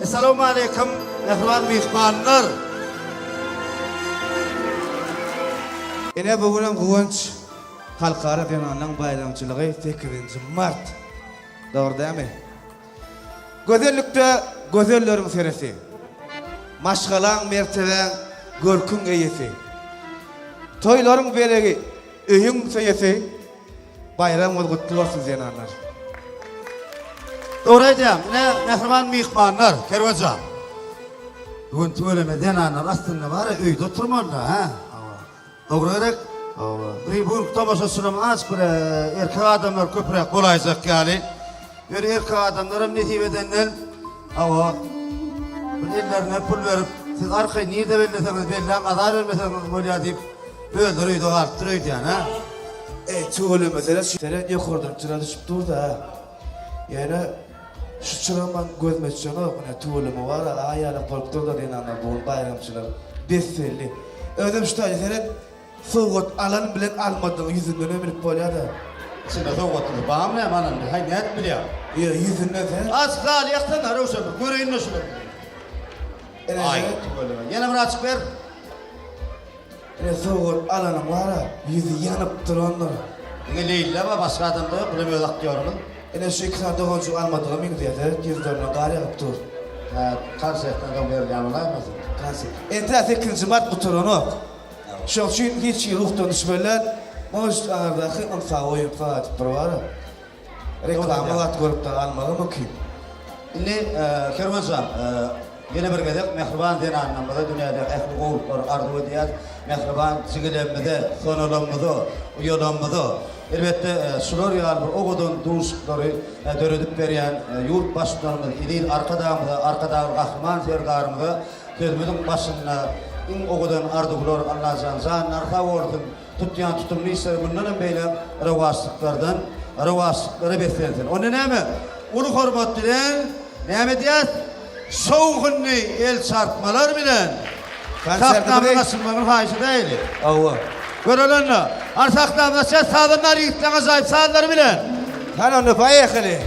Essalawmaleýkim, mähriban myhmanlar! Ine bu günem guwanç Halkara zenanlaň baýramçylygy sekizinji mart. Dogry dämi? Gözellikde gözelleriň seresi. Maşgalaň mertebäň görküň eýesi. Toýlaryň bezegi öýüň söýesi. Baýramyňyz gutly bolsun zenanlar. Dogry aýdýaň. Ine, mähriban myhmanlar, Kerwen jan. Bu gün tüweleme zenanlar aslynda bar-a öýde oturmaly-da, hä? Hawa. Dogry gerek? Hawa. Bir bu günki tomaşaçylaryň azajyk bir erkek adamlar köpräk bolaýjak ýaly. Ýöne erkek adamlaram nesip edenden, hawa, bir ellerine pul berip, siz arkaýyn nirde belleseňiz belläň, azar bermeseňiz bolýar diýip, özleri öýde galypdyr öýdýän, hä? Eý, tüweleme seret, seret ýokardan çyra düşüp dur-da. Ýöne şu çyra maň gözüme düşenok, ine tüweleme bar-a, aý ýalak bolup dur-da zenanlar bu gün baýramçylyk. Bes-belli. Özem şu taýda seret, Sowgat alan bilen almadygyň ýüzündenem bilip bolýada. Içinde sowgatymyz barmy näme alanyny haý nädip bilýäň. Ýok ýüzünden sen. Aç zaly ýaksana Röwşen bir göreýinle şulary. Aý tüweleme. Ýene bir açyp ber. Ine sowgat alanyň bara ýüzi ýanyp durandyr. Diňe Leýlide bar başga adamda ýok bulam öz aktýorymyz. Ine şu iki sany doganjyk almadyga meňzeýär seret ýüzlerine gar ýagyp dur. Hä konsertden soň berilýän bolaýmasyn. Konsert. Entä sekizinji mart gutaranok. Şoň üçin hiç hili ruhdan düşmeliler. Может aňyrdaky ynsaby oýun saýadyp bir bara. Reklama zat görüp dagy almagy mümkin. Indi Kerwen jan, ýene bir gezek mähriban zenanlarymyza dünýädäki ähli gowulyklary arzuw edýäs. Mähriban jigilerimize, sonalarymyza, uýalarymyza, elbetde, şular ýaly bir owadan duşuşyklary döredip berýän ýurt Baştutanymyz eziz Arkadagymyza, Arkadagly Gahryman Serdarymyza Sözümiziň başynda iň owadan arzuwlar Allajan janlary sag bolsun, tutýan tutumly işleri mundanam beýläk rowaçlyklardan rowaçlyklara beslensin. Onda näme, uly hormat bilen näme edýäs? Şowhunly el çarpmalar bilen sahnamyzyň açylmagyny haýyş edäýeli. Hawa. Göreli onda. Hany sahnamyzy açýas sazandar ýigitleň ajaýyp sazlary bilen. Hany onda poýehali.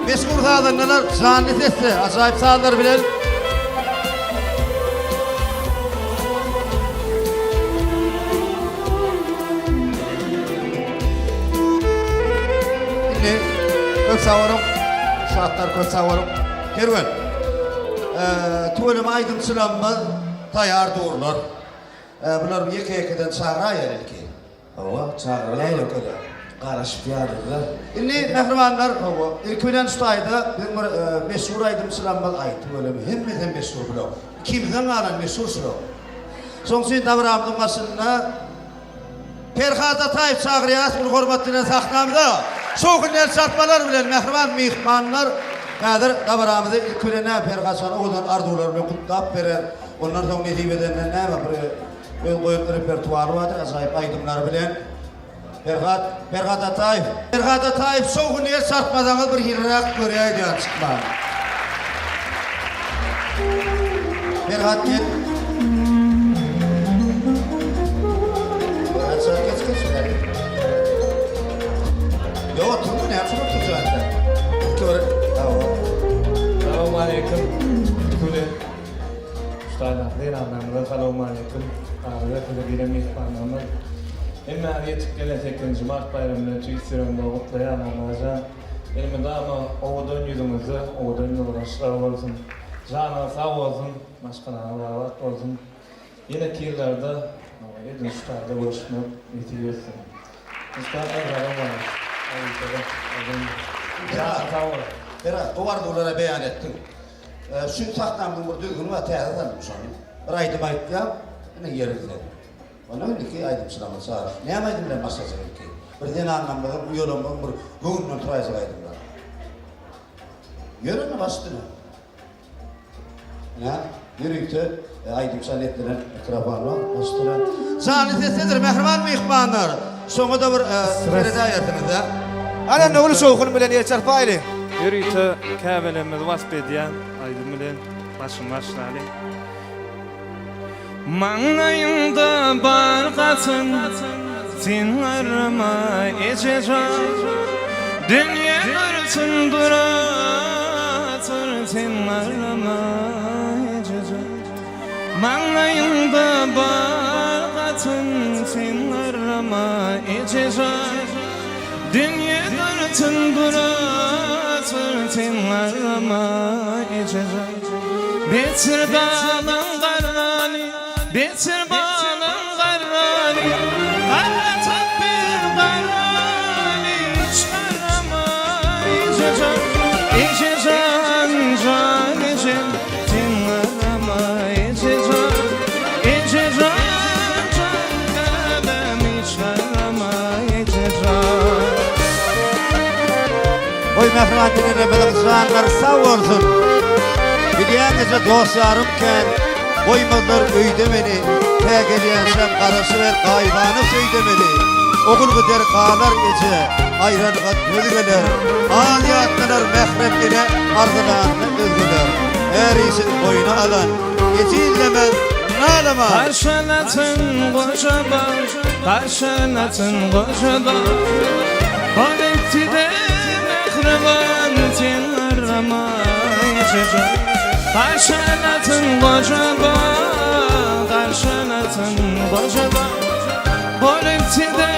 Meşhur sazandalar janly sesde ajaýyp sazlar bilen Indi köp sag boluň. Şatlar köp sag boluň. Kerwen. Tüweleme aýdymçylarymyz taýýar durlar. Bular ýeke-ýekeden çagyraýar ilki. Hawa, çagyraýyn. Garaşyp ýadyzda. Indi, mähribanlar, hawa, ilki bilen şu taýda biziň bir meşhur aýdymçylarymyz, aý, tüweleme, hemmesem meşhur bular. Ikimizden galan meşhur şular. Şonuň üçin dabaramyzyň başynda Perhat Ataýew çagyrýarys uly hormat bilen sahnamyza. Şowhunly el çarpmalar bilen, mähriban myhmanlar, häzir dabaramyzy ilki bilen näme Perhat jan owadan arzuwlar bilen gutlap berer. Ondan soň nesip edenden näme bir Öz goýan repertuary bardyr ajaýyp aýdymlary bilen. Perhat, Perhat Ataýew. Perhat Ataýew şowhunly el çarpmasaňyz bir hiliräk görýäýdýän çykman. Perhat gel. Perhat çak geç geç. Ýok oturma näme üçin oturjaň sen? Ilki bir hawa. Salowmaleýkim. Ilki bilen Ştaýnak zenanlarymyza salowmaleýkim. Galyber size gelen myhmanlarymyz. Hemmäňizi ýetip gelen sekizinji mart baýramy bilen tüýs ýüregimden gutlaýan Allajan. Elmydama owadan ýüzüňizde owadan ýylgyryşlar bolsun. Janyňyz sag bolsun, maşgalaňyz abat bolsun. Ýeneki ýyllarda edil şu taýda görüşmek nesip etsin. Ussatlar salowmaleýkim. Janyň sag bolsun. Berat, gowy arzuwlara beýan etdiň. Şu sahnamyzyň bir düzgüni bar, täze saldym şony. Bir aýdym aýtýaň, ine ýerilse. Ondan indiki aýdymçylaryňyzy çagyryp, näme aýdym bilen başlajak ilki? Bir zenanlarymyzyň, uýalarymyzyň bir göwnünden turaýjak aýdymlar. Ýör onda baş üstüne. Ine, ýörite aýdymça niýetlenen mikrofon bar, baş üstüne. Janly sesdedir, mähriban myhmanlar. Şoňa-da bir seredäýersiňiz-dä. Hany onda uly şowhun bilen el çarpaýlyň. Ýörite käbelerimizi wasp edýän aýdym bilen başyny başlalyň. Maňlaýyňda bar gasyn, sen garrama eje jan. Dünýe görsün duran. Maňlaýyňda bar gatyn sen garrama eje jan Dünýe dartyn duratyr sen garrama eje jan Betir daglaň garrany betir balaň garrany Garra tap bir garrany hiç garrama eje jan Eje jan jan ejem Sen garrama eje jan Eje jan jan käbäm hiç garrama eje jan. Goý mähriban enelerimiziň janlary sag bolsun. Bilýän eje dost-ýarym kän, goýmazlar öýde meni, tä gelýänçäm garaşyber gaýybana söýde meni. Ogul gider galar eje, aýralyga döz geler, Az ýatlanar mährem ene arzylanyny özgeler. Är işin boýna alan, ejizlemez, nalamaz. Garşylasyn goja bal, garşylasyn goja bal, Bal etdi-de mähriban sen garrama eje jan. Garşylasyn goja bal, garşylasyn goja bal, Bal etdi-de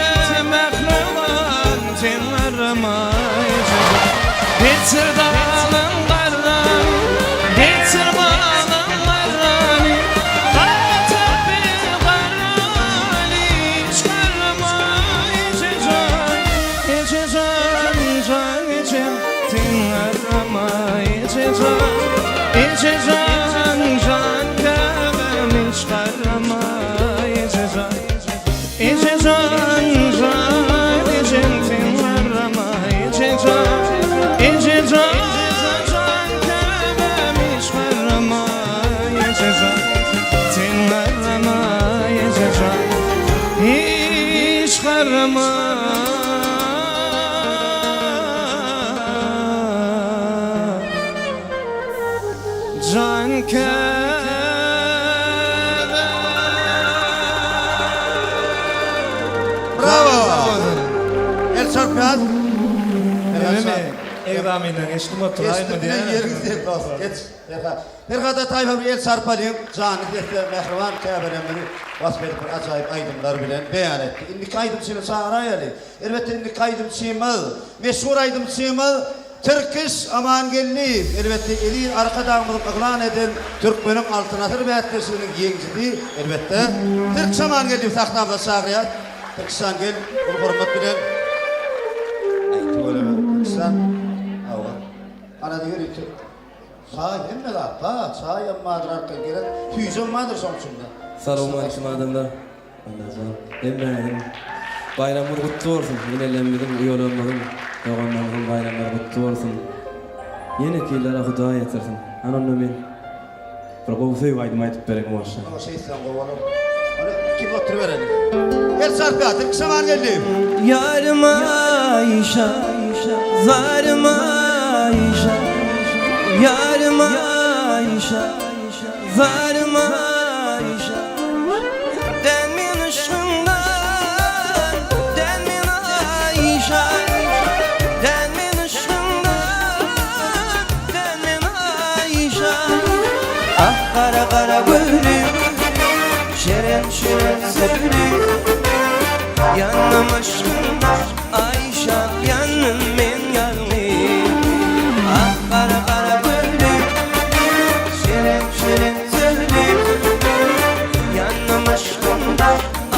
mähriban sen garrama eje jan. Getir daglaň garrany, getir balaň garrany, Garra tapy garrany, hiç garrama eje jan. Eje jan, jan ejem, sen garrama eje jan. Eje jan, jan käbäm, hiç garrama eje jan. Eje jan, jan ejem, sen garrama eje jan. Eje jan, jan käbäm, hiç garrama eje jan. Sen garrama eje jan, hiç garrama. Jan käbäm. Bravo! El çarpýas. Ýöne egzamenden geçdim oturaýyn mı Geçdim ýeriň sen dost. Geç. Perhat. Perhada taýpa bir el çarpalyň. Janly sesle mähriban käbelerimizi wasp edip bir ajaýyp aýdymlar bilen beýan etdi. Indiki aýdymçyny çagyraýaly. Elbetde indiki aýdymçymyz, meşhur aýdymçymyz Tirkiş Amangeldiýew. Elbetde Eziz Arkadagymyzyň yglan eden Türkmeniň Altyn asyry bäsleşiginiň ýeňijisi elbetde Tirkiş Amangeldiýewi sahnamyza çagyrýas. Tirkişjan gel, uly hormat bilen. Aý tüweleme Tirkişjan. Hawa. Ana ýörite çaý hemme zat bar, çaýam bardyr arkaýyn gerek, süýjem bardyr şoň içinde. Salowmaleýkim adamlar. Allajan hemmäňiziň baýramyňyz gutly bolsun. Enelerimiziň, uýalarymyzyň, doganlarymyzyň baýramlary gutly bolsun. Ýeneki ýyllara Hudaý ýetirsin. Hany onda men bir gowy söýgi aýdym aýdyp bereýin owaşa. Hawa şeýtseň gowy bolar. Hany ikimiz oturybereli. El çarpýar, Tirkiş Amangeldiýew. Ýarym Aýşa, zarym Aýşa, Ýarym Aýşa, zarym Aýşa. Den men yşgyňdan, den men Aýşa, Den men yşgyňdan, den men Aýşa. Ah gara gara gözli, şirin şirin sözli, Ýandym yşgyňda Aýşa, ýandym men ýalňyz. Ah gara gara gözli, şirin şirin sözli, Ýandym yşgyňda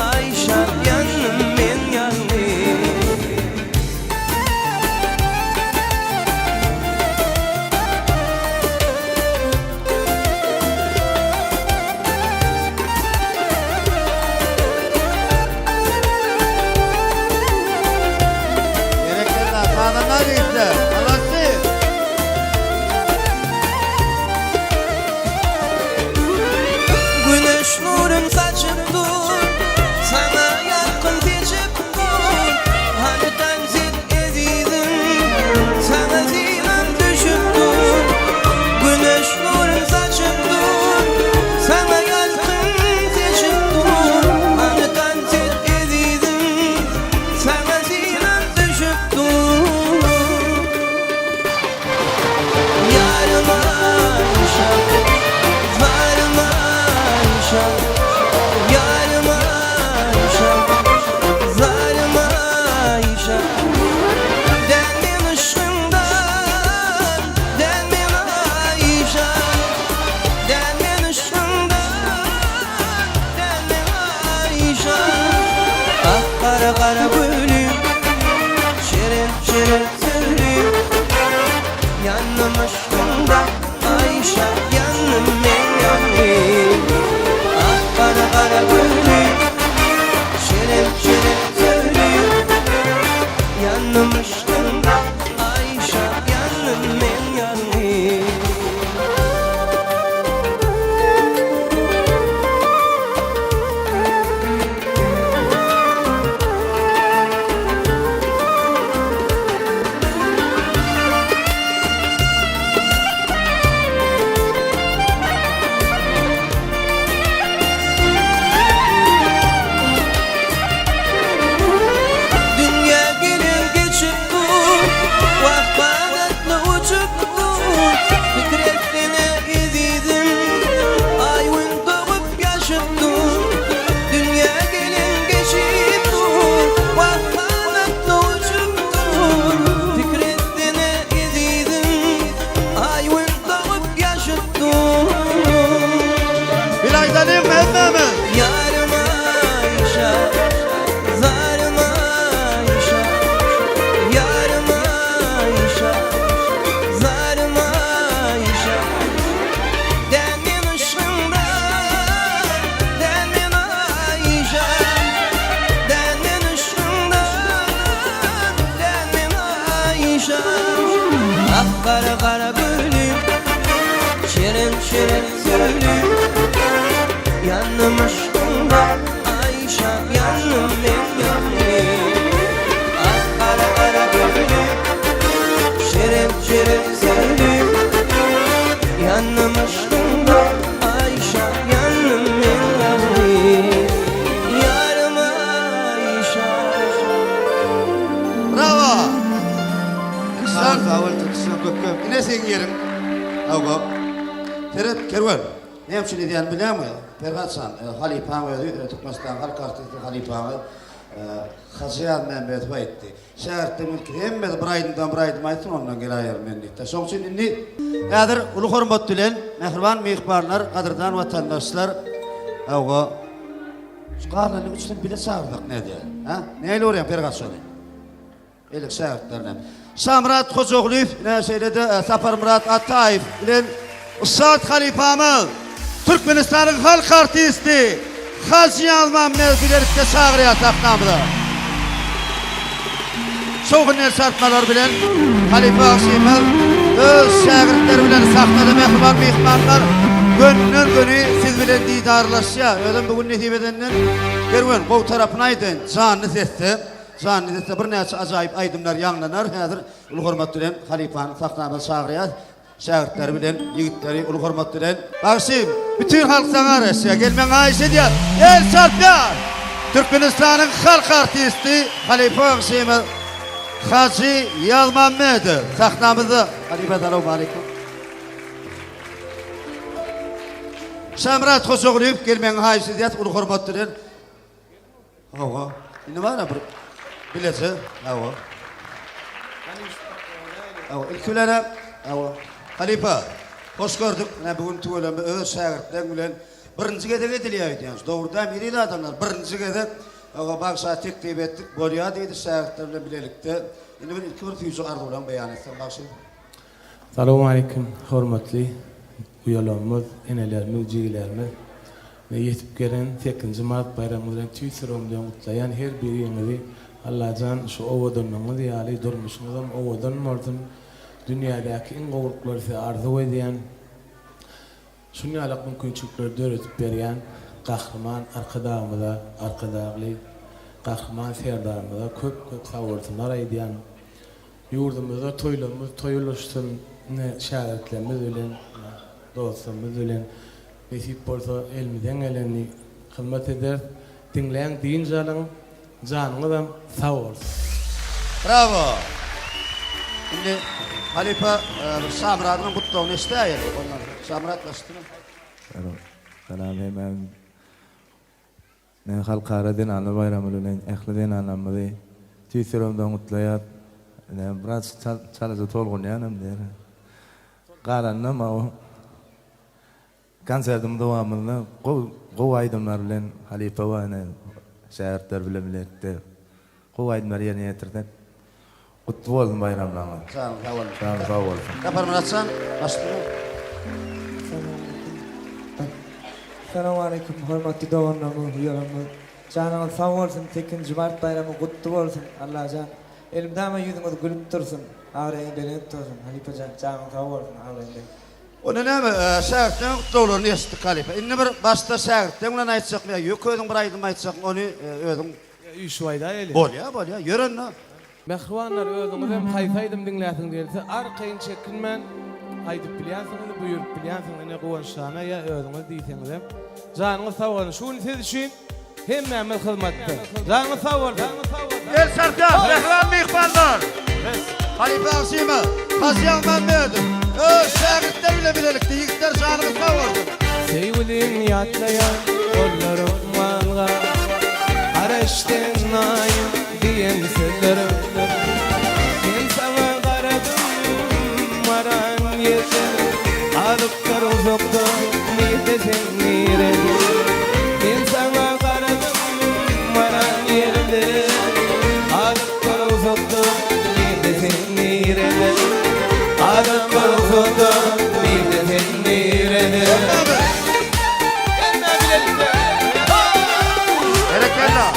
Aýşa, ýandym men ýalňyz. Gara gara gülüm Şirin şirin sözlüm Ýandym yşkyňda Aýşam ýandym men ýandym Ah gara gara gülüm Şirin şirin sözlüm Ýandym yşkyňda Aýşam ýandym men ýandym Ýarym Aýşam. Bravo! Sag sag bol Türküstan köp köp. Ine seň ýeriň. Hawa. Seret Kerwen. Näme üçin edýänimi bilýäňmi? Perhat jan, halypaň özi, Türkmenistanyň halk artisti halypaňyz Hajy Ýazmämmedow aýtdy. Şägirtden ilki hemmesi bir aýdymdan bir aýdym aýtsyn, ondan geläýerin men diýdi. Şoň üçin indi häzir uly hormat bilen mähriban myhmanlar, gadyrdan watandaşlar, hawa, şu galanyň üçüsini bile çagyrsak nädýär? Hä? Nähili görýäň Perhat şony? Beýleki şägirtlerine. Şamyrat Hojagulyýew, ine şeýle-de Saparmyrat Ataýew bilen ussat halypamyz, Türkmenistanyň halk artisti Hajy Ýazmämmedow bilelikde çagyrýar sahnamyza. Şowhun el çarpmalar bilen halypa bagşymyz öz şägirtleri bilen sahnada mähriban myhmanlar gönden-göni siz bilen didarlaşýar. Özem bu gün nesip edenden Kerwen gowy tarapyny aýdaýyn, janly sesde Janly sesde birnäçe ajaýyp aýdymlar ýaňlanar. Häzir uly hormat bilen halypany sahnamyza çagyrýas. Şägirtleri bilen, ýigitleri uly hormat bilen. Bagşym, bütin halk saňa garaşýar. Gelmegiňi haýyş edýäs. El çarpýar! Türkmenistanyň halk artisti halypa bagşymyz Hajy Ýazmammedow sahnamyzda. Halypa salowmaleýkim. Şamyrat Hojagulyýew gelmegiňi haýyş edýäs uly hormat bilen. Hawa. Indi bar-a bir bileje. Hawa. Hawa, ilki bilen hawa. Halypa, hoş gördük. Ine bu gün tüweleme öz şägirtleň bilen birinji gezek edilýär öýdýän. Dogry dämi eziz adamlar? Birinji gezek hawa bagşa teklip etdik. Bolýar diýdi şägirtler bilen bilelikde. Indi bir ilki bir süýji arzuwlaryňy beýan etseň bagşy. Salowmaleýkim hormatly uýalarymyz, enelerimiz, jigilerimiz we ýetip gelen sekizinji mart baýramyňyz bilen tüýs ýüregimden gutlaýan her biriňizi Allajan şu owadanlygyňyz ýaly durmuşyňyzam owadan bolsun dünýädäki iň gowulyklary size arzuw edýän şunýalak mümkinçilikleri döredip berýän Gahryman Arkadagymyza Arkadagly Gahryman Serdarymyza köp köp sagbolsunlar aýdýan. Ýurdumyzda toýlarymyz toý ulaşsyn, ine şägirtlerimiz bilen, dostlarymyz bilen nesip bolsa elimizden gelenini hyzmat ederis. Diňläň, dynç alyň, janyňyzam sag bolsun. Bravo! Indi halypa bir Şamyradyň gutlagyny eşidäýeli ondan. Şamyrat başysyny. Salam hemmäňize. Men Halkara zenanlar baýramy bilen ähli zenanlarymyzy tüýs ýüregimden gutlaýas. Ine, biraz çalaja tolgunýanam diýer. Galanynam o konsertiň dowamynda gowy gowy aýdymlar bilen halypa we ine şägirtler bilen bilelikde gowy aýdymlar ýerine ýetirsek Gutly bolsun baýramlaryňyz. Janyň sag bolsun. Janyň sag bolsun. Saparmyrat jan, başda. Salowmaleýkim hormatly doganlarymyz, uýalarymyz. Janyňyz sag bolsun, sekizinji mart baýramy gutly bolsun. Allajan elmydama ýüzüňiz gülüp dursun, abraýyňyz belent bolsun. Halypajan janyň sag bolsun, abraýyň belent. Onda näme, şägirtleň gutlaglaryny eşitdik halypa. Indi bir başda şägirtleň bilen aýtjakmy ýa ýeke özüň bir aýdym aýtjakmy, ony özüň Üýşüp aýdaýaly. Bolýa, bolýa, ýör onda. Mähribanlar özüňizem haýsy aýdym diňläsiňiz gelse arkaýyn çekinmän aýdyp bilýänsiňiz buýuryp bilýänsiňiz ine Guwançjana ýa özüňiz diýseňizem janyňyz sag bolsun şu gün siz üçin hemmämiz hyzmatda janyňyz sag bolsun. El çarpýas mähriban myhmanlar! Halypa bagşymyz Hajy Ýagmammedow öz şägirtleri bilen bilelikde ýigitler janyňyz sag bolsun! Söýgülim ýatlaýan gollarym malga Garaşdyn aýym Diýen sözlerim Men saňa garadym Baran ýerde Galypdyr uzakda Nirde sen nirede Men saňa garadym Baran ýerde Galypdyr uzakda Nirde sen nirede Galypdyr uzakda Nirde sen nirede Hemme bilelikde. Berekella.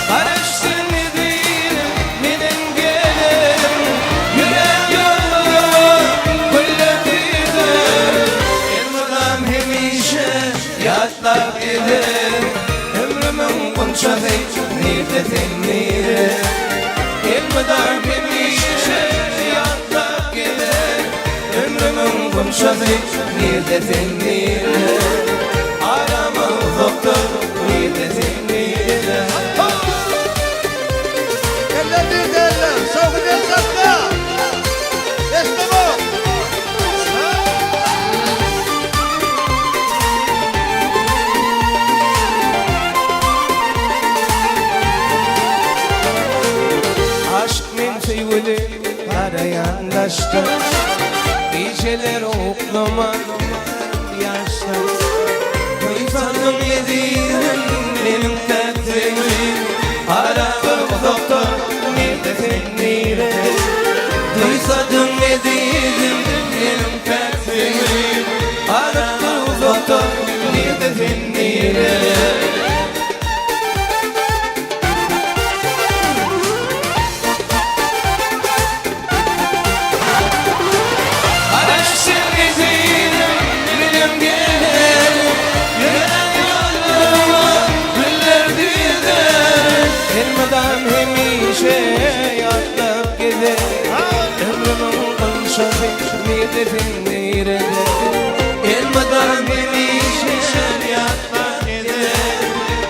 Garaşsyn nedir meniň. gunçasy Nirde sen nire Elmydam hemişe ýatlap gezer Ömrümiň gunçasy Nirde sen nire Arama uzakda Nirde sen nire Eller nirde eller? Şowhun el çapma! Eşdemok! Aşk men söýgüli garaýan daşda Gijeler uklaman ýaşda Duýsadyň ezizim meniň täk söýgülim Araba uzakda nirde sen nirede Duýsadyň ezizim meniň päk söýgülim Araba uzakda nirde sen nirede. Garaşsyn ezizim bilim geler Ýören ýoluma güller düzer Elmydam hemişe ýatlap gezer Ömrümiň gunçasy nirde sen nirede Elmydam hemişe ýatlap gezer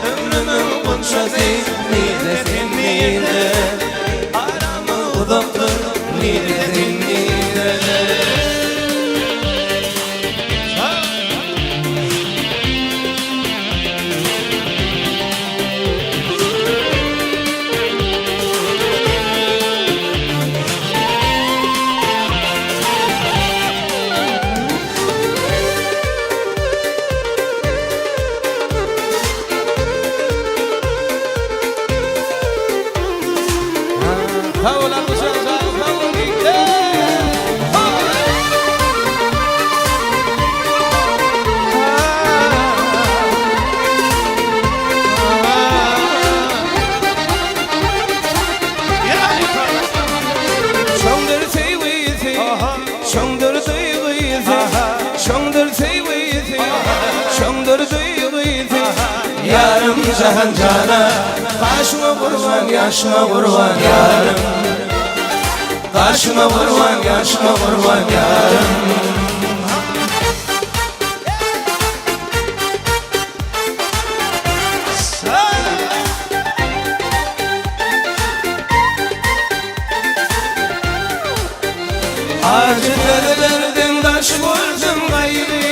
Ömrümiň gunçasy nirde sen nirde Aramy uzakdyr nirde sen nirde. Sag bol Almyşan sag bol Şoňdur söýgüsi, şoňdur duýgysy, şoňdur söýgüsi, şoňdur duýgysy. Ýarym jahan jana, gaşyňa gurban, ýaşyňa gurban ýarym. Gaşyňa gurban, ýaşyňa gurban ýarym. Ajy sözlerden daş bolsun gaýgy,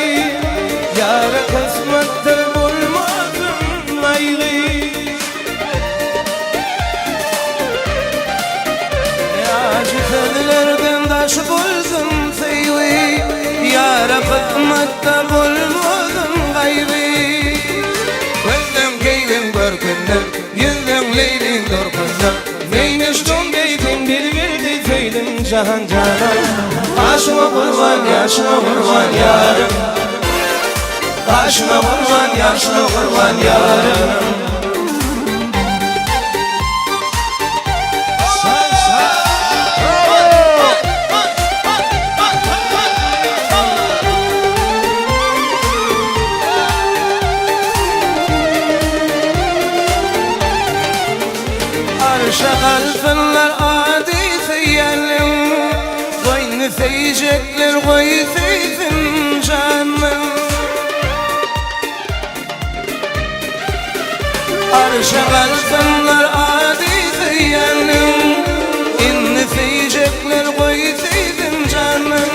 Ýara kysmatdyr bolmasyn gaýgy. Ajy sözlerden daş bolsun söýgi, Ýara kysmatda bolmasyn gaýgy. Gözleň keýgiň görkünden, Ýüzleň leýliň durkundan, Zeýneş don geýdim, bilbildi söýdüm jahan jana. Gaşyňa gurban, ýaşyňa gurban ýarym. Gaşyňa gurban, ýaşyňa gurban ýarym. Arşa galsynlar ady söýenleň, Goýny söýjekler goý söýsün janym. Arşa galsynlar ady söýenleň, Indi söýjekler goý söýsün janym.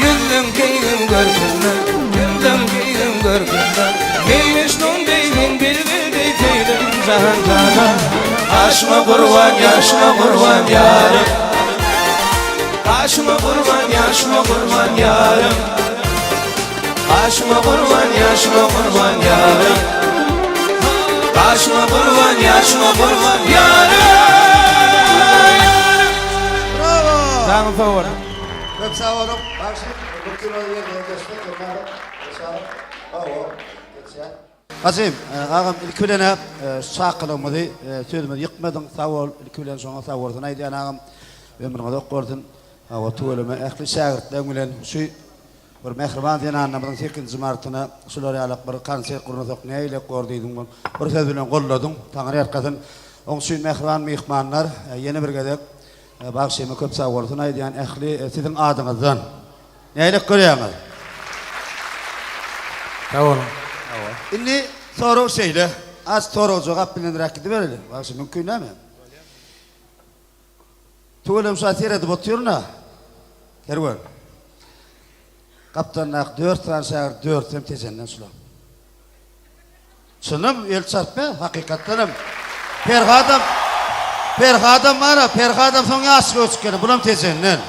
Ýüzüň keýgim görkünden, Ýüzüň keýgim görkünden, Meýleş don geýdim, bilbil deý söýdüm jahan jana. Gaşyňa gurban, ýaşyňa gurban ýarym. Gaşyňa gurban, ýaşyňa gurban ýarym. Gaşyňa gurban, ýaşyňa gurban ýarym. Gaşyňa gurban, ýaşyňa gurban ýarym. Bravo! Sag bol. Köp sag boluň. Bagşy, bu kino ýerine geçdi. Jemagat, sag bol. Geçýär. Kasym, agam ilki bilen-ä şu çakylygymyzy, sözümizi ýykmadyň, sag bol, ilki bilen şoňa sag bolsun aýdýan agam, ömrüň uzak bolsun. Hawa, tüweleme ähli şägirtleň bilen şu. Bir mähriban zenanlarymyzyň sekizinji martyna şular ýalak bir konsert gurnasak nähilek bor diýdiň. Bir söz bilen golladyň. Taňry ýalkasyn. Oň üçin mähriban myhmanlar ýene bir gezek bagşyma köp sag bolsun aýdýan ähli siziň adyňyzdan. Nähilek görýäňiz? Sag boluň. Indi sorag şeýle. Az sorag jogap bilenräk gidibereli. Bagşy mümkin dälmi? Tüweleme şa seredip otyryn-a. Kerwen. Gapdalyndaky dört sany şägirt dördüsem Tejenden şular. Çynym, el çarpma, hakykatdanam. Perhadam, Perhadam bar-a, Perhadam soň ýaşy göçüp geldi, bulam Tejenden.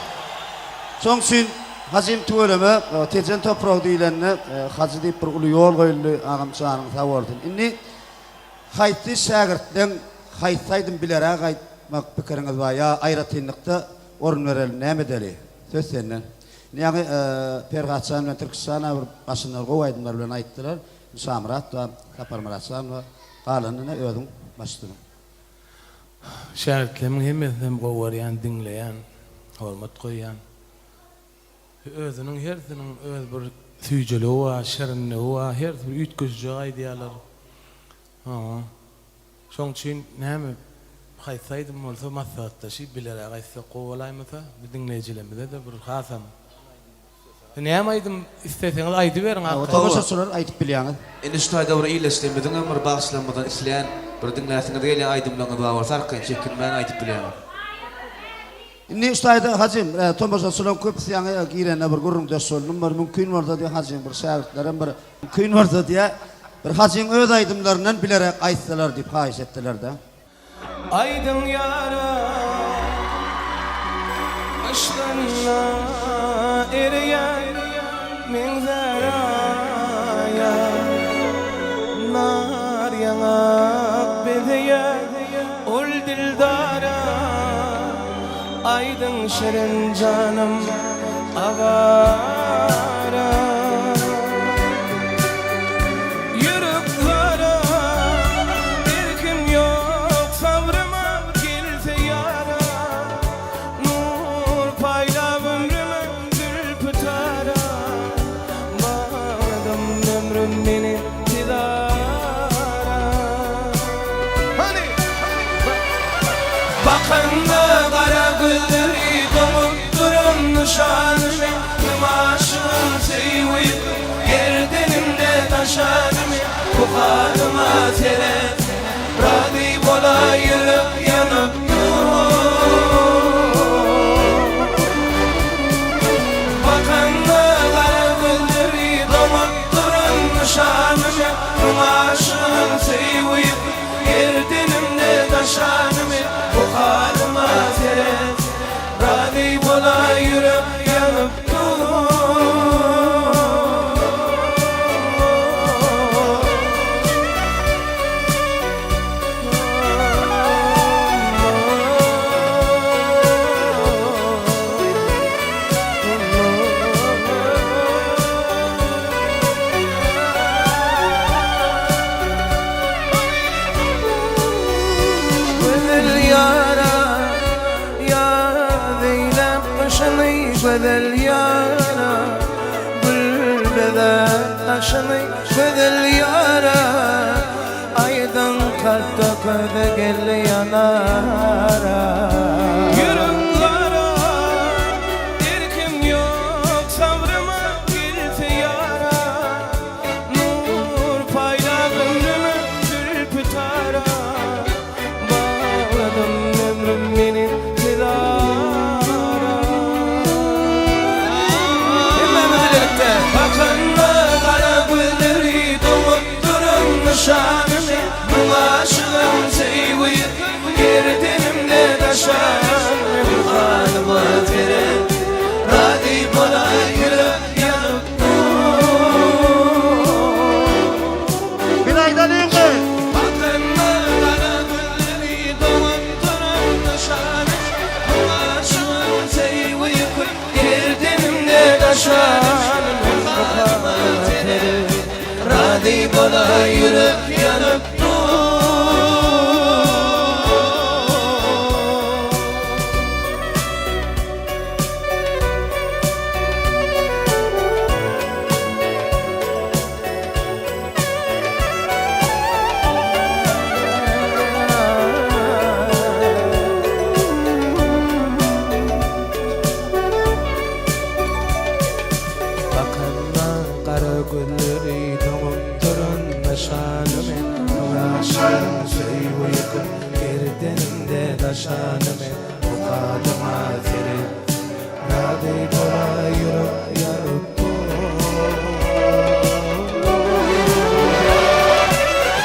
Şoň üçin Hajym tüweleme, Tejen topragy diýlende, Hajy diýip bir uly ýol goýuldy, agam janyň sag bolsun. Indi haýsy şägirtleň haýsy aýdym bileräk aýtmak pikiriňiz bar ýa aýratynlykda orun bereli, näme edeli? Söz senden. Indi ýaňy Perhatjan bilen Tirkişjan-a bir başynda gowy aýdymlar bilen aýtdylar. Şamyrat bar, Saparmyrat jan bar. Galanyny ine özüň baştutuň. Şägirtlerimiň hemmesinem gowy görýän, diňleýän, hormat goýýan. Özüniň hersiniň öz bir süýjüligi bar, şirinligi bar, hersi bir üýtgeşijek aýdýarlar. Hawa. Şoň üçin näme haýsy aýdym bolsa maslahatlaşyp bileräk aýtsak gowy bolaýmasa, bu diňleýjilerimize-de bir hasam Näme aýdym isleseňiz aýdyberiň Hawa tomaşaçylar aýdyp bilýäňiz. Indi şu taýda bir ildeşlerimiziň hem bir bagşylarymyzdan isleýän bir diňläsiňiz gelýän aýdymlaryňyz bar bolsa arkaýyn çekinmän aýdyp bilýäňiz. Indi şu taýda Hajym tomaşaçylaryň köpüsi ýaňy girende bir gürrüňdeş boldum bir mümkin bolsa diýýär Hajyň bir şägirtlerem bir mümkin bolsa diýýär bir Hajyň öz aýdymlaryndan bilerek aýtsalar diýip haýyş etdilerde. Aýdyň ýara yşgyna ereýän meňzär aýa Nar ýaňak bezeýär ol dildara Aýdyň şirin janym awara. Ýürek zara, erkim ýok sabryma gelse ýara, Nur paýlap ömrüme zülpi tara, Bagladym ömrüm meni tizara. Hany! Bakanda gara gözleri doňup duran nyşanymy, Kim aşygyn söýgüýüp gerdenimde taşanymy, Bu halyma seret, razy bolaý ýürek ýanyp dur. Bakanda gara gözleri doňup duran nyşanymy, Kim aşygyn söýgüýüp gerdenimde taşanymy, Bu halyma seret, Razy bolaý ýürek ýanyp dur. Gözel ýara Ýaz eýläp gyşyny gözel ýara Gül bezäp daşyny gözel ýara Aýdyň kalpda köze geldi ýanara. Ýürek gara, erkim ýok sabryma gelse ýara Nur paýlap ömrüme zülpi tara. Bagladym ömrüm meni tizara. Hemmämiz bilelikde. Bakanda gara gözleri doňup duran nyşanymy Müň aşygym söýgi gerdenimde daşan Ruhanyma seret razy bolaý ýürek ýanyp dur. Biz aýdalyňmy? Bakanda gara gözleri doňup duran nyşany Müň aşygym söýgi ýüki gerdenimde daşan Ruhanyma seret razy bolaý ýürek ýanyp dur. Halyma seret, razy bola ýürek ýanyp dur.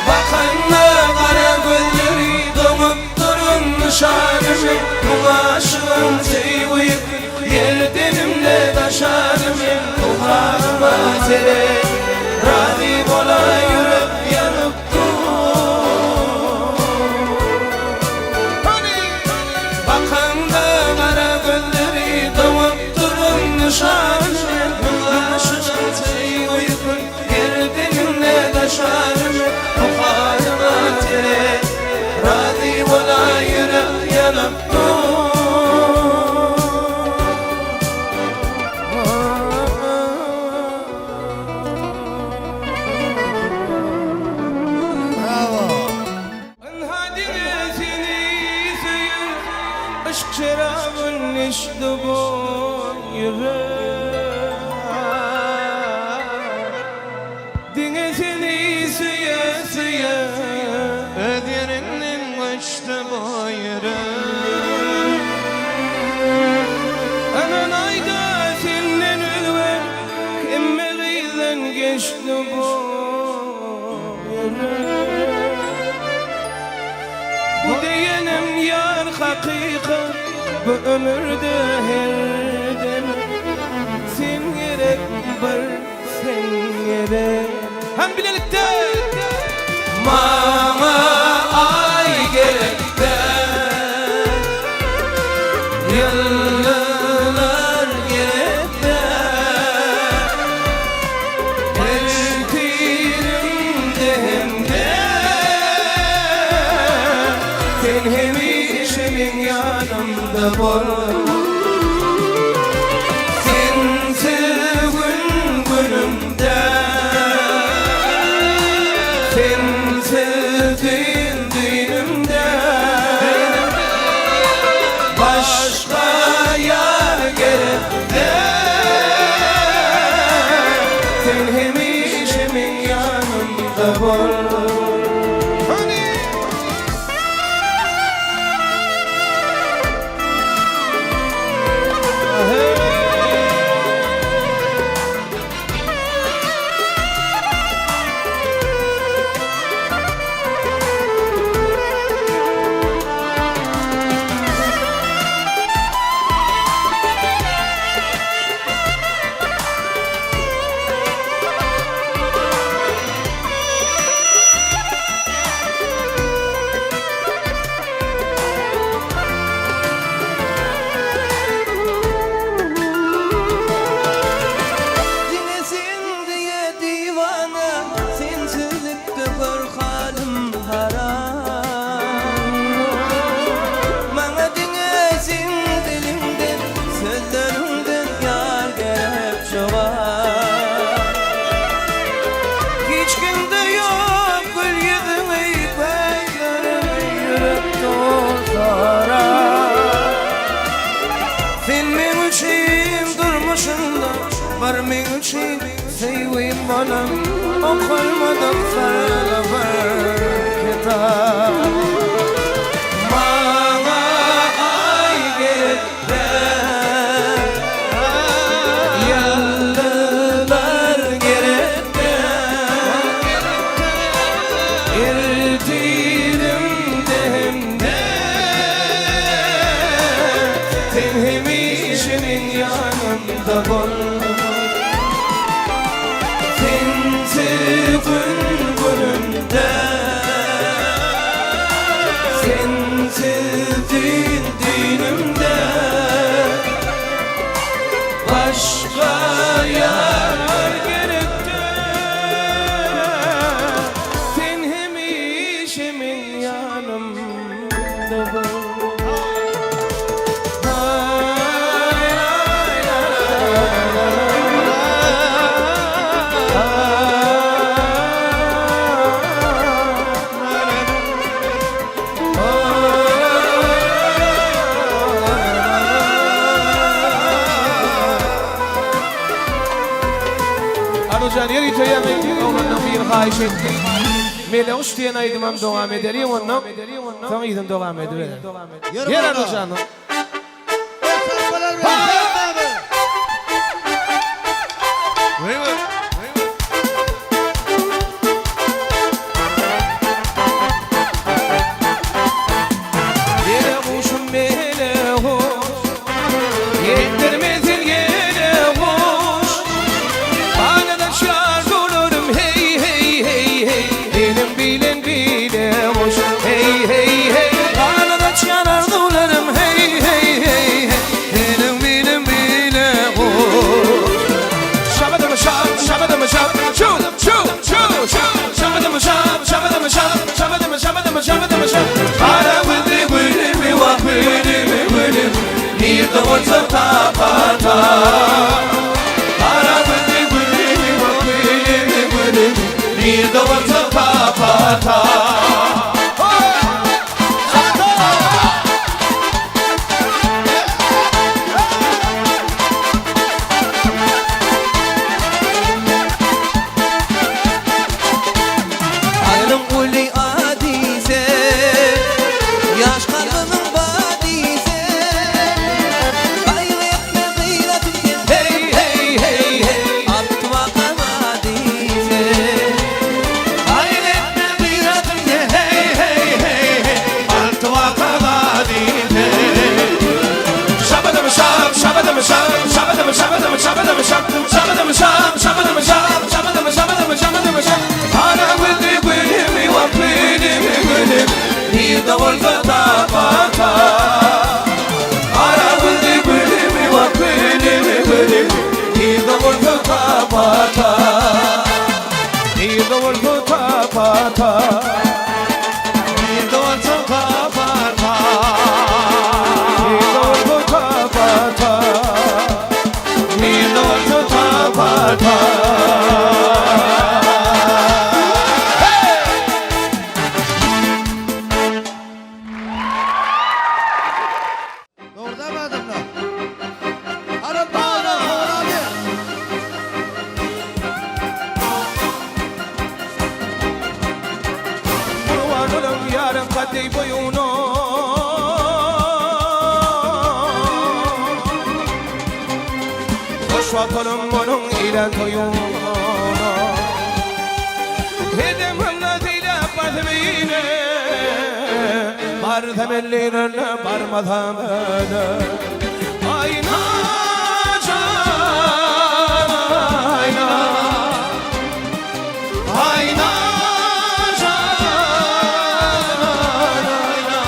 Bakanda gara gözleri doňup durun nyşanymy Müň aşygyň söýgüýük ýer tenimde daşanymy Bu halyma seret, razy bola ýürek ýanyp dur. Bakanda gara gözleri doňup durun nyşanymy Müň aşygyň söýgüýük Her demimde daşarym Muhalyma seret Razy bola ýürek ýanyp dur. Brawo! Ynha diňe seni söýen Yşk şerabyn içdi bu ýürek Diňe seni söýe söýe Öz ýerinden göçdi bu ýürek Ynanaýda senden özge Hemme gyzdan geçdi bu ýürek Bu diýenim ýar hakykat Bu ömürde her dem Sen gerek bir sen gerek Hem bilelikde Maňa aý gerek däl Ýyldyzlar gerek däl Ertirimde hem-de Sen hemişe meň ýanymda bol. Sensiz gün günüm däl. Sensiz düýn düýnüm däl. Başga ýar gerek däl. Sen hemişe meň ýanymda bol. Hany! Diňe sen diýe diwana, Sensizlikde gör halym haram. Maňa diňe seň diliňden, Sözleriňden ýar gerek jogap. Hiç kimde ýok gül ýüzüňi, Gözleriňi ýürek doldara. Sen meň üçin durmuşymda bar meň üçin söýgim bolan okalmadyk syrly bir kitap. Maňa aý gerek däl, ýyldyzlar gerek däl. Ertirimde hem-de sen hemişe meň ýanymda bol. Sensiz gün günümde, sensiz düýn düýnümde Başga ýar gerek däl. Sen hemişe meň ýanymda bol. Anujan ýörite ýaňy oglanlaň biri haýyş etdi. Meleguş diýen aýdymam dowam edeliň onnoň, soň yzyny dowam edibereris. Ýer Anujan. wagt olam onuň ile toýuna. Hedem halla seýläp basym ile, Barsam ellerine, barmasam öle. Aýna jan, aýna. Aýna jan, aýna.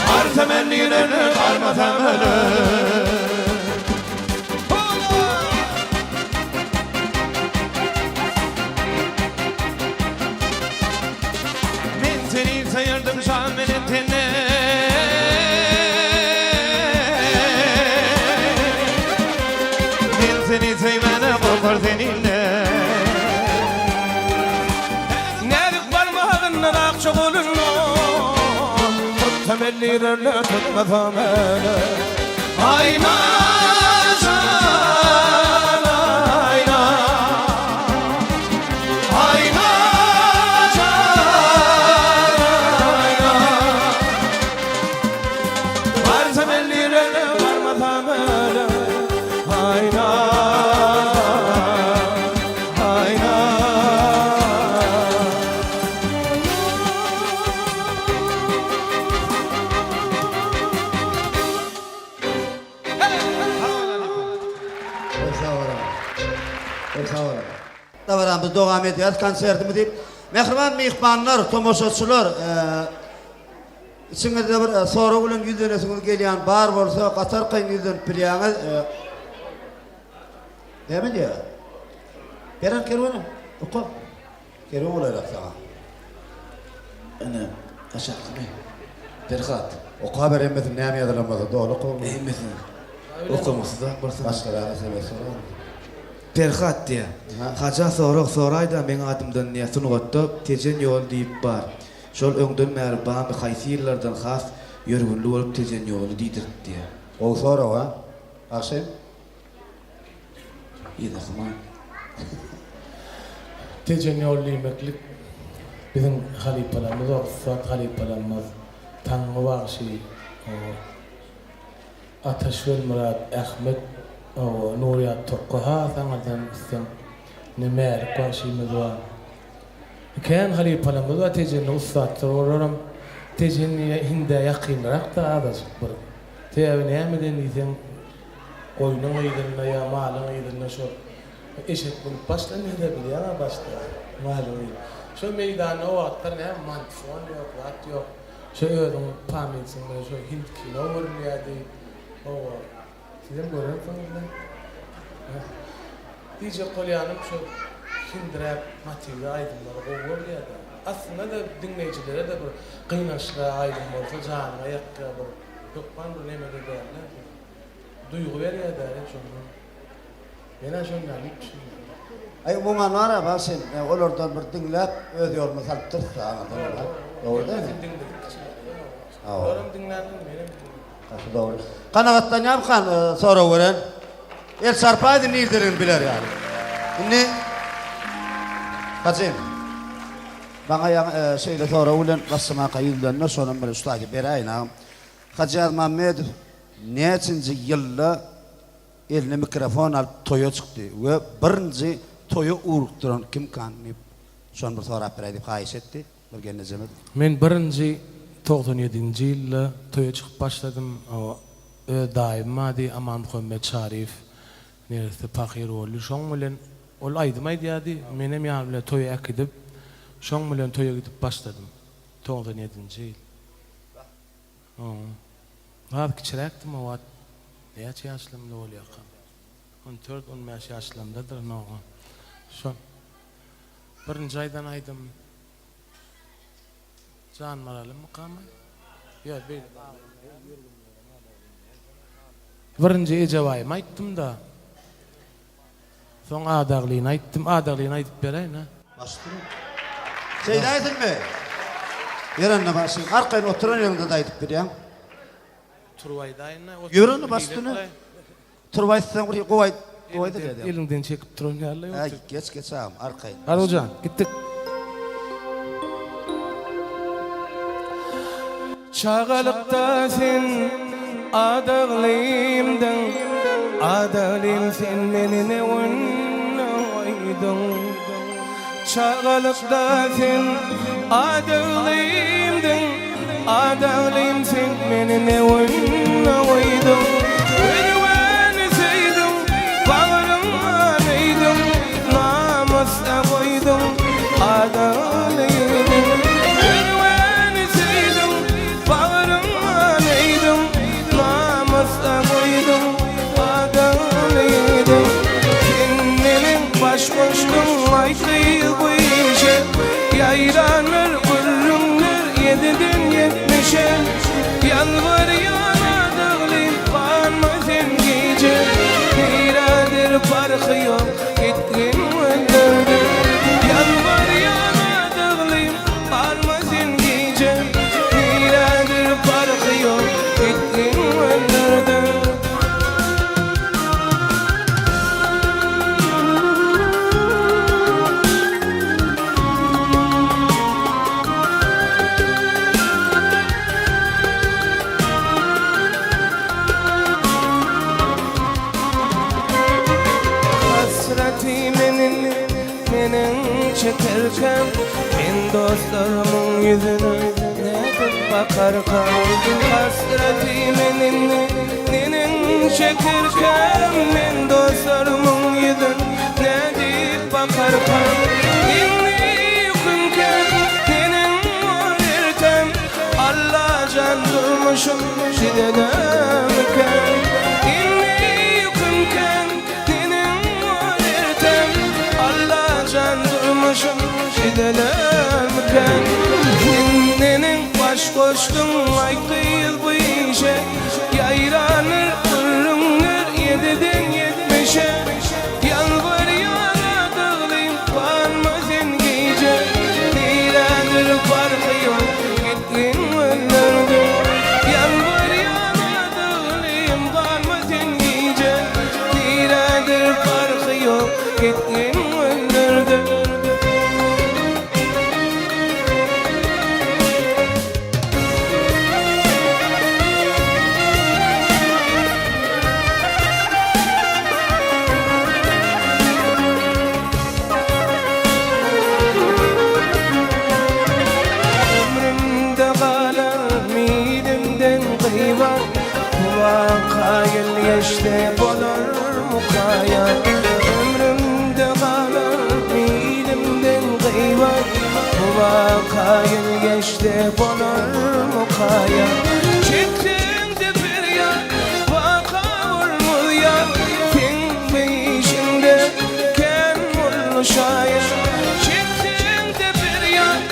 Barsam ellerine, barmasam öle. Men seni söýerdim jan menen tenden. Men seni söýmäne gorkar seninden. Näzik barmagyndan akja golundan Tutsam ellerine tutmasam ele Aýna jan aýna Aýna jan aýna Barsam ellerine barmasam ele Aýna aýna. Çok sag boluň. Çok sag boluň. Dabaramyzy dowam edýäris konsertimizi. Mähriban myhmanlar, tomaşaçylar, içiňizde bir sorag bilen ýüzlenesiňiz gelýän bar bolsa, gaty arkaýyn ýüzlenip bilýäňiz. Näme diýýär? Beren kerwenim, oka. Kerwen bolaýrak saňa. Ine, aşaksyny. Perhat. Okaber hemmesini näme ýazylan bolsa doly oka. Hemmesini. Okamasy zat bolsa. Başgalara sebet sorar. Perhat diýýär. Haja sorag soraýda meň adymdan diýýär sungatda Tejen ýoly diýip bar. Şol öňden bäri barmy haýsy ýyllardan has ýörgünli bolup Tejen ýoly diýdirip diýýär. Gowy sorag a. Bagşy. Yzasy Tejen ýol diýmeklik biziň halypalarymyz bar, ussat halypalarymyz Taňňy bagşy, Ataş Welmyrat, Ahmet, Nurýat Tokga has aňyrdan gitseň ine Mälik bagşymyz bar. Kän halypalarymyz bar Tejende ussatlar olaram Tejen hindä ýakynrakda azajyk bir. Sebäbi nämeden diýseň Goýnuň yzynda ýa malyň yzynda şo eşek bolup başlanýada bilýäňä başda malyň yzy. Şo meýdanda o wagtlar näme mantfon ýok zat ýok. Şo özüň pamýetiň bilen şo hind kino görülýärdi. Hawa. Sizem görensiňizle. Diýjek bolýanym şo hindräk motiwli aýdymlary gowy görülýärdi. Aslynda-da diňleýjilere-de bir gynançlyrak aýdym bolsa janyňa ýakýar bir hökman bir nemede dälde. Duýgy berýär däli şonda. Menä şonda diýip düşünýän. Aý umuman bar-a bagşym, olardan bir diňläp öz ýoluna salypdyrys-da aňyrdan bar. Dogry dälmi? Hemmesini diňledik kiçilikde. Olaram diňlärdim, menem diňledim. Gaty dogry. Kanagatlanýarmykan sorag beren? El çarpaýdy nirdeligini biler ýaly. Indi Hajym, maňa ýaňy şeýle sorag bilen Basym aka ýüzlendi, şonam bir şu taýda beräýin agam. Hajyýaz Mammedow näçinji ýylda eline mikrofon alyp toýa çykdy we birinji toýa ugrukdyran kimkan diýip şony bir sorap beräý diýip haýyş etdi bir gelnejemiz. Men birinji 97 nji ýylda toýa çykyp başladym. Öz daýym bardy Amanmuhammet Çaryýew neresse pahyr boldy. Şoň bilen ol aýdym aýdýardy. Menem ýany bilen toýa äkidip şoň bilen toýa gidip başladym. 97 nji ýyl. Az kiçiräkdim o wagt. Näçe ýaşlarymda bolýarkam? On dört, on bäş ýaşlarymdadyryn oňa. Şo birinji aýdan aýdym Jan Maralymmykamy? Ýok, beýle. Birinji Ejebaýymy aýtdym-da. Soň Adaglyny aýtdym. Adaglyny aýdyp beräýin-ä. Başdymy? Şeýle aýdylmy? Ýör onda başyň. Arkaýyn oturan ýeriňde-de aýdyp bilýäň. Turup aýdaýyn-da. Ýör onda baş üstüne. Turup aýtsaň bir gowy aýt, gowy aýdylýar. Eliňden çekip duran ýaly Äý, geç, geç agam, arkaýyn. Arzuwjan, gitdik. Çagalykda sen adaglymdyň. meni ne günde goýduň Çagalykda sen adaglymdyň Adaglym sen meni ne günde goýduň Özüňi söýdüň bagryňa öýdüň Namysda goýduň adaglym Özüňi söýdüň bagryňa öýdüň Namysda goýduň adaglym Sen meniň baş goşduň aý gyz bu işe Ýaýrandyr gürrüňler ýediden ýetmişe Ýalbarýan adaglym galma sen gije Nirädir parhy ýok gitgin öldürdi Ýalbarýan adaglym galma sen gije Nirädir parhy ýok gitgin öldürdi. Hasraty meniň meniň çekerkäm Men dostlarymyň ýüzüne nädip bakarkam Hasraty meniň meniň çekerkäm Men dostlarymyň ýüzüne nädip bakarkam Indi ýükümkäm neneň bor ertäm Allajan durmuşym şidelämikäm Indi ýükümkäm neneň bor ertäm Allajan durmuşym şidelämikäm Sen neneň baş goşduň aý gyz bu işe Ýaýrandyr gürrüňler ýediden ýetmişe Ýalbarýan adyglym galma sen gije Nirädir parhy ýok gitgin günlerde Ýalbarýan adyglym galma sen gije Nirädir parhy ýok gitgin günlerde. Ömrümde galar midemden gybat Bu waka ýyl geçse bolar mukaýat Ömrümde galar midemden gybat Bu waka ýyl geçse bolar mukaýat Çekseň-de perýat waka bolmaz ýat Seň bu işiňde kän boldy şaýat Çekseň-de perýat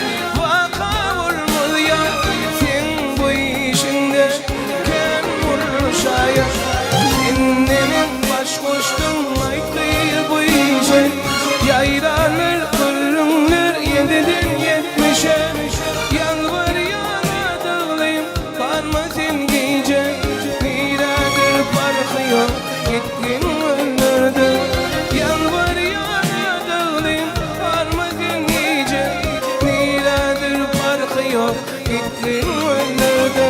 waka bolmaz ýat Seň bu işiňde kän boldy şaýat Sen neneň baş goşduň aýt gyz bu işe Ýaýrandyr gürrüňler ýediden ýetmişe Ýalbarýan adyglym galma sen gije Nirädir parhy ýok gitgin öldürdi Ýalbarýan adyglym galma sen gije Nirädir parhy ýok gitgin öldürdi.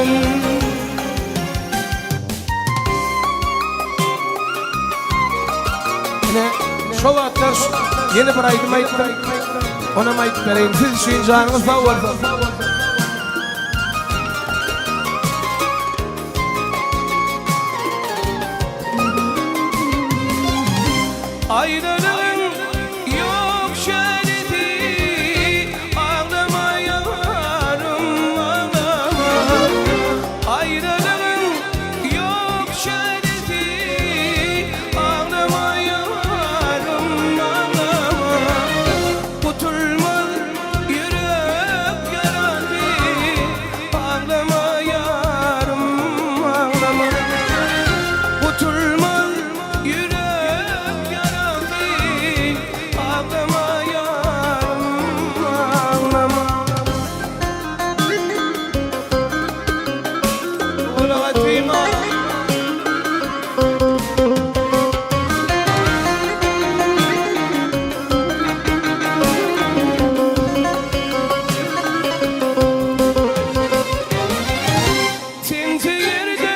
Ine, şo wagtlar ýene bir aýdym aýtdym. Onam aýdyp bereýin. Siz üçin janyňyz sag bolsun. Aýralygyň ýok çäresi, aglama ýarym, aglama. Aýralygyň ýok çäresi, aglama ýarym, aglama. Gutulmaz ýürek ýarasy, aglama ýarym, aglama. Gutulmaz ýürek ýarasy, aglama ýarym, aglama. Gulak atyma. Sen söýerde.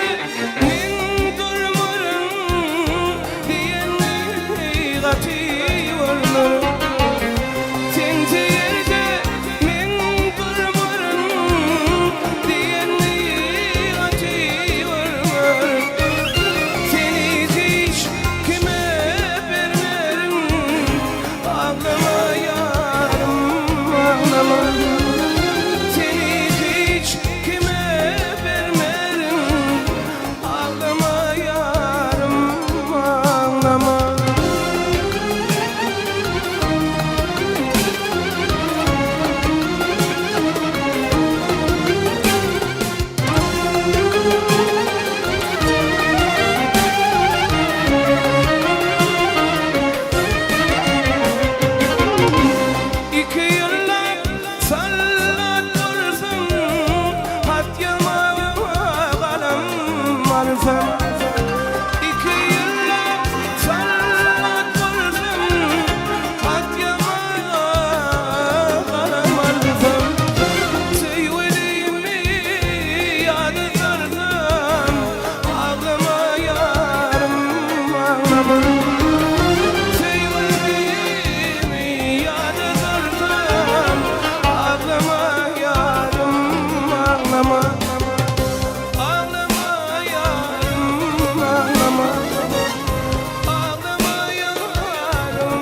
alsam Iki ýyllap soldat boldum Hat ýaman galam alsam Söýgülimi ýada salsam Aglama ýarym aglama Söýgülimi ýada salsam Aglama ýarym aglama Aglama ýarym aglama Aglama ýarym.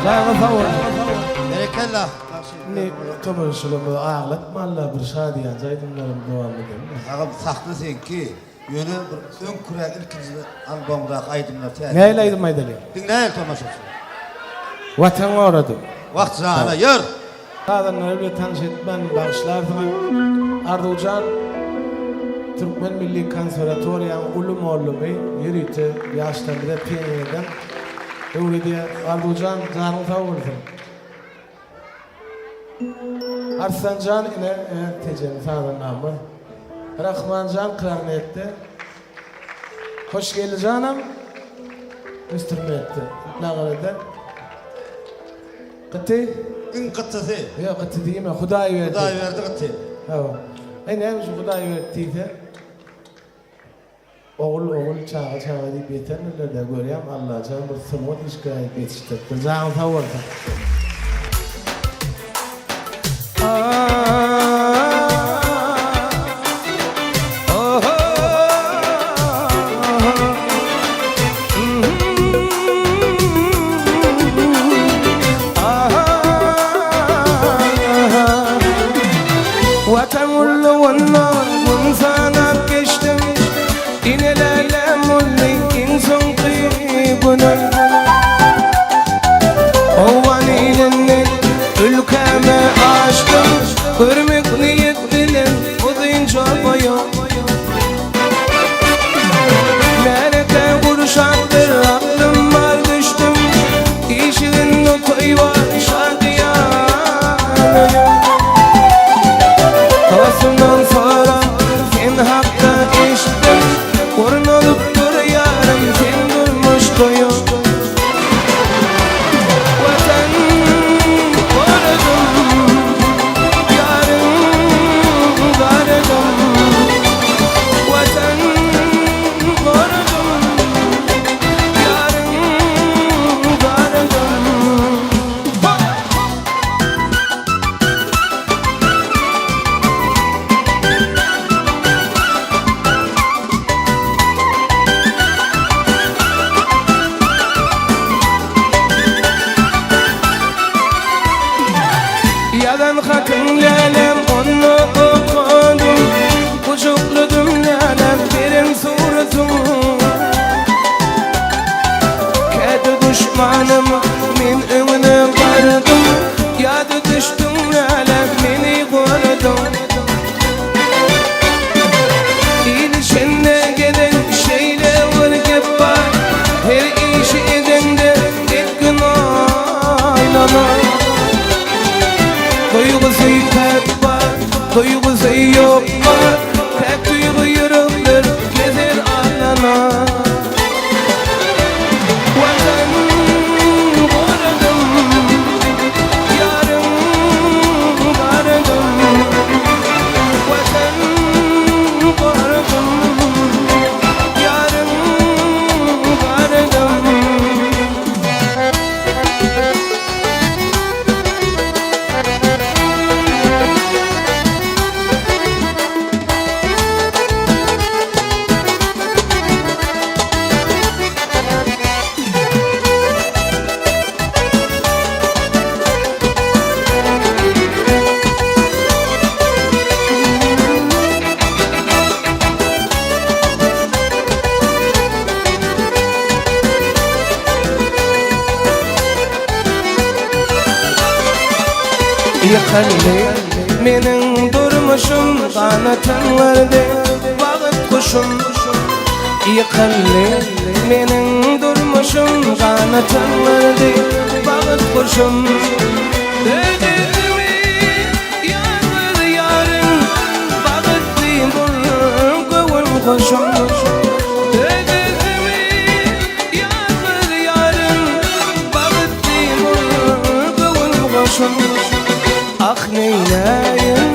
Janyňyz sag bolsun. Berekella. Indi tomaşaçylarymyzy aglatmanlar bir şadyýanja aýdymlarymyzy dowam edelim. Agam sahna seňki. Ýöne bir öňküräk ilkinji albomdaky aýdymlar täze. Nähili aýdym aýdaly? Diňläýeli tomaşaçy. Watan goradym. Wah jana ýör. Sazandalary bile tanyş etmän bagyşlarsyňyz. Arzuwjan Türkmen milli konserwatoriýanyň uly mollumy ýörite ýaşlarymyza pianinodan öwredýär. Arzuwjan janyň sag bolsun. Arslanjan ine öz Tejenli sazandamyz. Rahmanjan klarnetde. Hoşgeldijanam instrumentde, nagarada. Gyty? Iň gytysy. Ýok, gyty diýme, Hudaýberdi. Hudaýberdi gyty. Hawa. Aý näme üçin Hudaýberdi diýse, ogul ogul, çaga çaga diýip ýetendirler-dä, görýäň Allajan bir sungat işgäri edip ýetişdiripdir. Janyň sag bolsun. Watan gullugynda gün sanap geçdim, Ine lälem boldy iň soňky günüm. Owgan ilinden ülkäme aşdym, Görmek niýet bilen uzynja boýa. Märeke gurşapdyr aklym bar düşdüm, Işiginde toý bar şadyýan öýüm. Dostumdan sorap sen hakda eşitdim, Gurnalyp dur ýarym sen durmuş toýum. Watan goradym, ýarym garadym. Watan goradym, ýarym garadym. Ýazan hatyň lälem ony okadym, Gujakladym lälem beren suratyň. Käte duşmanym men öňüne bardym, Ýada düşdüň lälem meni goradyň. Il içinde gezen şeýle bir gep bar, Her işi edende etgin aýlana. Duýgusy päk bar, duýgusy ýok bar, Päk duýgy ýürekler gezer alana. Watan goradym, ýarym garadym. Watan goradym, ýarym garadym. Ýykyldy meniň durmuşym ganatyn gyrdy Wagt guşy. guşum Ýykyldy meniň durmuşum Ganatym gyrdy bagt guşum Öýdümi ýalňyz ýarym Bagtly bol göwün hoşum Öýdümi ýalňyz ýarym Bagtly bol göwün hoşum Ah neýläýin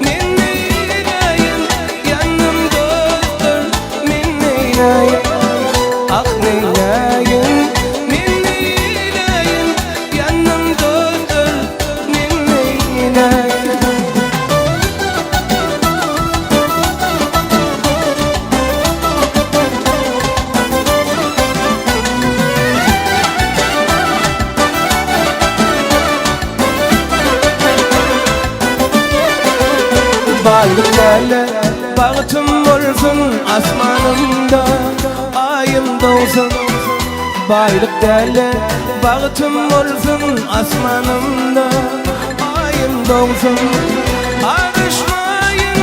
men neýläýin Ýanym dostdur men neýläýin Ah neýläýin men neýläýin Ýanym dostdur men neýläýin. Baýlyk däl-de, bagtym bolsun Asmanymda Aýym dogsun. Baýlyk däl-de, bagtym bolsun Asmanymda Aýym dogsun. Azaşmaýyn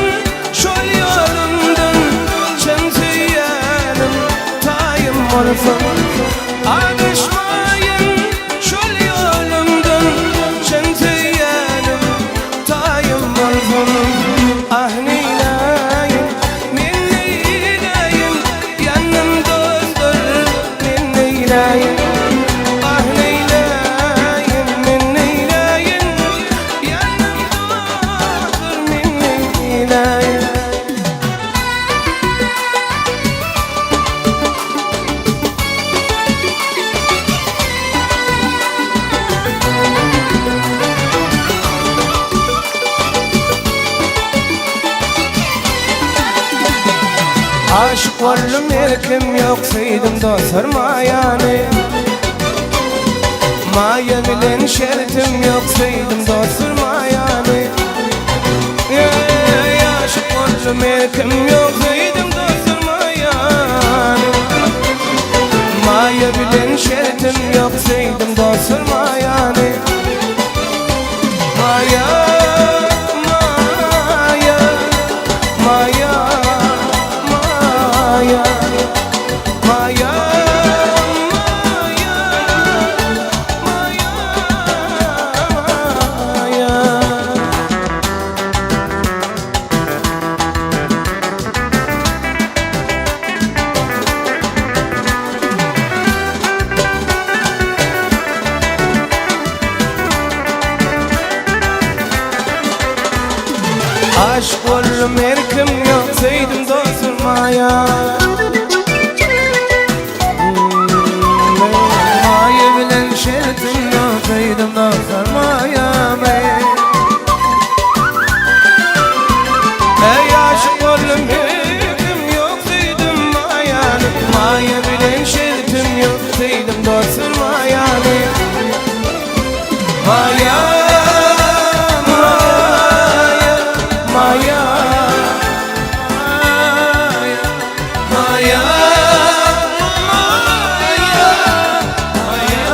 şol ýolumdan, Çyn söýýänim taýym bolsun. Azaşmaýyn şol ýolumdan, Çyn söýýänim taýym bolsun. Ah neýläýin, men neýläýin, Ýanym dostlar, men neýläýin. Ah neýläýin, men neýläýin, Ýanym dostlar, men neýläýin. Aşyk boldum erkim ýok söýdüm dostlar maýany Maýa bilen şertim ýok söýdüm dostlar maýany Eý aşyk boldum erkim ýok söýdüm dostlar maýany Maýa bilen şertim ýok söýdüm dostlar maýany Maýa maýa maýa maýa maýa maýa maýa. Aşyk boldum erkim ýok söýdüm dostum maýa Maýa bilen şertim ýok söýdüm dostlar maýamy Ey aşyk boldum erkim ýok söýdüm maýany Maýa bilen şertim ýok söýdüm dostum maýany Maýa maýa maýa maýa maýa maýa maýa.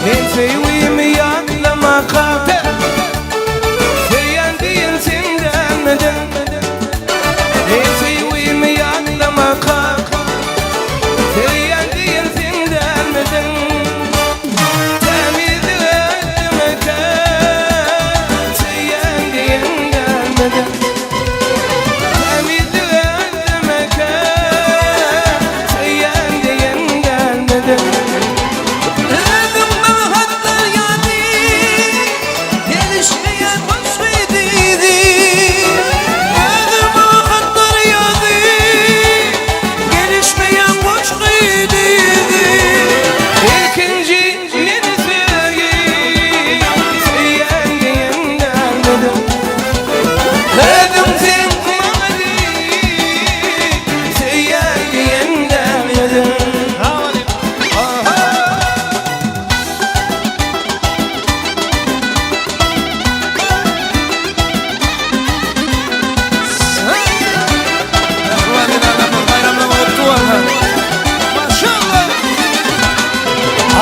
Men söýgimi ýatlamakam Söýen diýen sen dälmidiň? Men söýgimi ýatlamakam Söýen diýen sen dälmidiň? Tämizlige etdimkä Söýen diýen dälmidiň? Tämizlige etdimkä Söýen diýen dälmidiň? Özüňden hatlar ýazyp.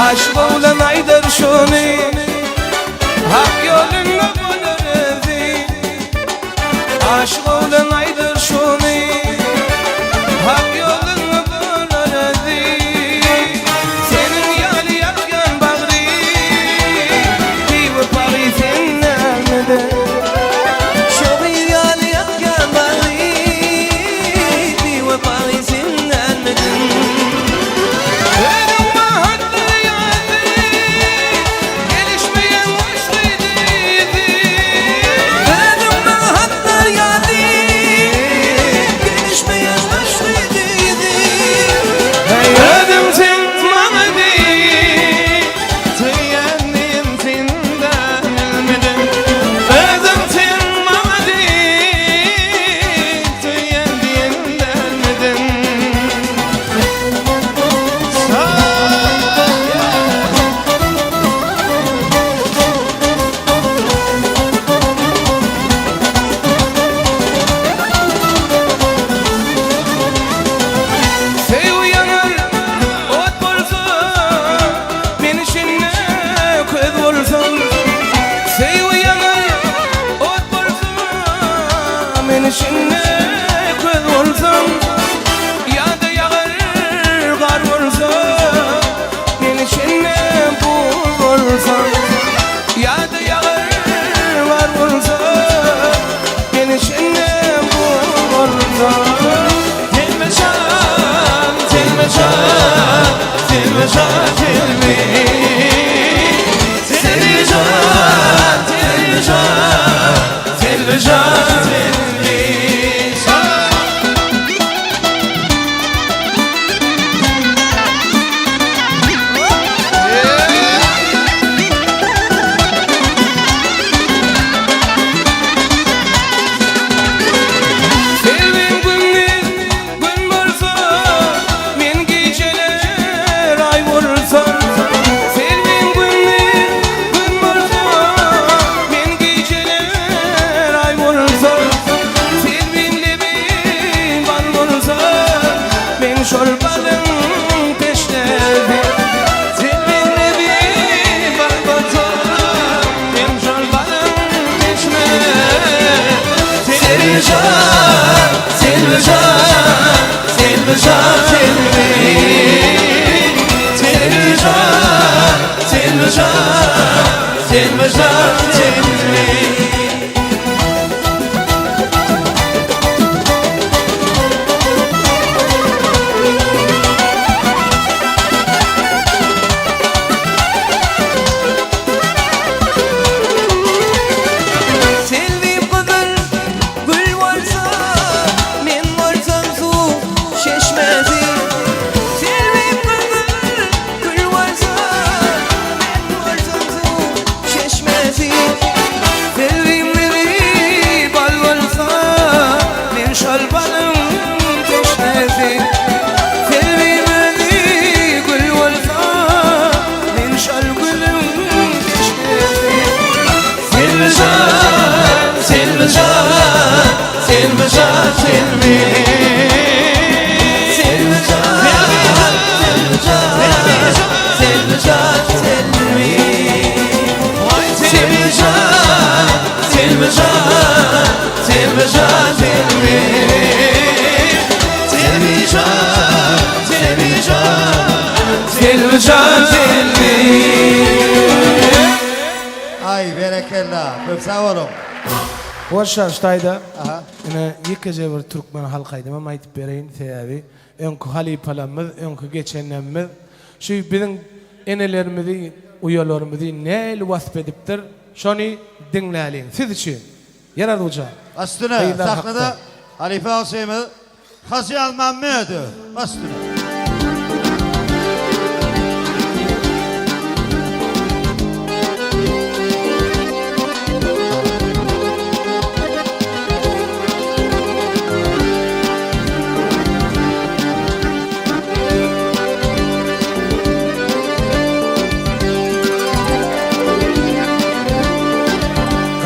Aşyk oglan aýdar şony Hak ýolunda bolar özi Aşyk oglan aýdar şony Hak ýolunda bolar özi Seniň ýaly ýakýan bagry Biwepaly sen nämede Şo gyz ýaly ýakýan bagry Biwepaly sen nämediň Özüň bahatly ýazy Gelişmeýän goşgy diýdi Özüň bahatly ýazy Gelişmeýän goşgy diýdi Özüm sen maňa diý Söýendim senden bilmedim Özüm sen maňa diý Söýendim bilmedim Söýgi ýanar ot bolsa Men içinde köz bolsam Söýgi ýanar ot bolsa Men içinde köz bolsam Ýa-da ýagar gar bolsa Men içinde buz bolsam Ýa-da ýagar gar bolsa Men içinde buz bolsam Telmeşan, telmeşan, telmeşan, telmi Telmeşan, telmeşan, telmeşan, telmi Selvim gündüz gün bolsa Men gijeler ay bolsam Selvim gündüz gün bolsa Men gijeler ay bolsam Selvim lebim bal bolsa Men şol balyň teşnesi Selvim lebim bal bolsa Men şol balyň teşnesi Selvijan, Selvijan, Selvijan, Selvi Selvijan, Selvijan, Selvijan, Selvi Selvim gyzyl gül bolsa Men bolsam suw çeşmesi Selvim gyzyl gül bolsa Men bolsam suw çeşmesi Selvim lebi bal bolsa Men şol balyň teşnesi Selvim özi gül bolsa Men şol gülüň teşnesi Selvijan, Selvijan, Selvijan, Selvi Selvijan, Selvijan, Selvijan, Selvi Selvijan, Selvijan, Selvijan, Selvi Selvijan, Selvijan, Selvijan, Selvi Aý berekella, köp sag boluň. Hoşal ştaýda. Aha. Ine ýekeje bir türkmen halk aýdymam aýdyp bereýin sebäbi öňki halypalarymyz, öňki geçenlerimiz şu biziň enelerimizi, uýalarymyzy nähili wasp edipdir, şony diňläliň. Siz üçin. Ýer Arzuwjan. Baş üstüne, Gyzlar sahnada hakda. halypa bagşymyz Hajy Ýazmämmedow. Baş üstüne.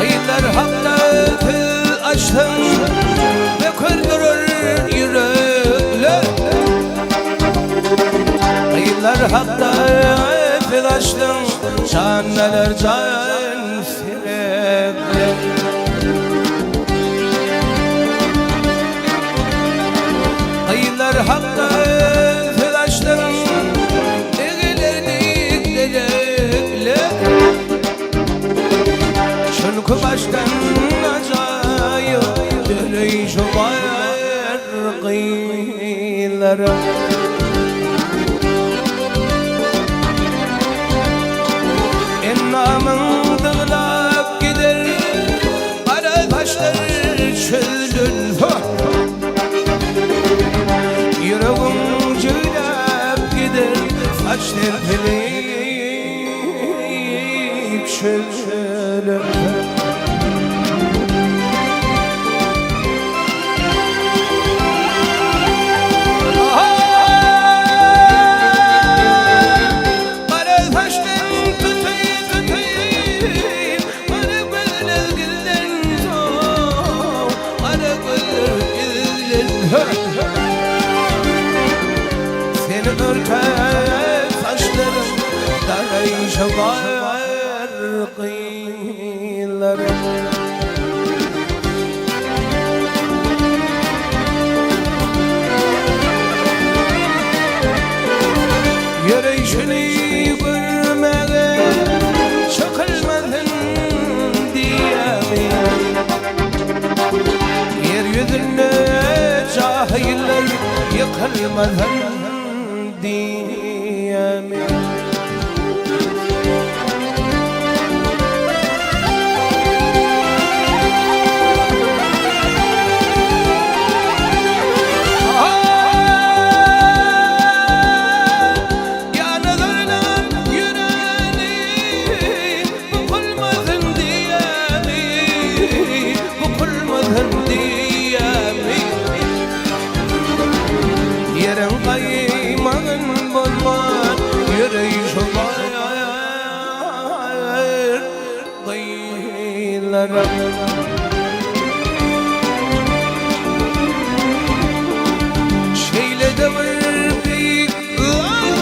Gyzlar hakda söz açsaň Bökürdürer ýürekler Gyzlar hakda. söz açdyň, Jandalar jan serekler. Gyzlar hakda söz açdyň, Egelerdi dedekler. Çünki başdan ajaýyp döreýşi bar gyzlaryň. Endamyň dyglap gider, gara saçlar çözülse. Ýüregiň jigläp gider, saç serpilip çözülse. Gara saçdan tüteý tüteý, Gara gözler gizlensoň, Gara gözler gizlensoň. Seni örten saçlaryň Daraýşy bar gyzlaryň. Ýöreýşini görmäge çykylmasyn diýýämi? Ýer ýüzünde jahyllar ýykylmasyn diýýämi? Ýanazardan ýüreni bukulmasyn diýemi, bukulmasyn diýemi. Ýeriň gaýmagyn bozman ýöreýşi bar gyzlaryň. Şeýle-de bir beýik zat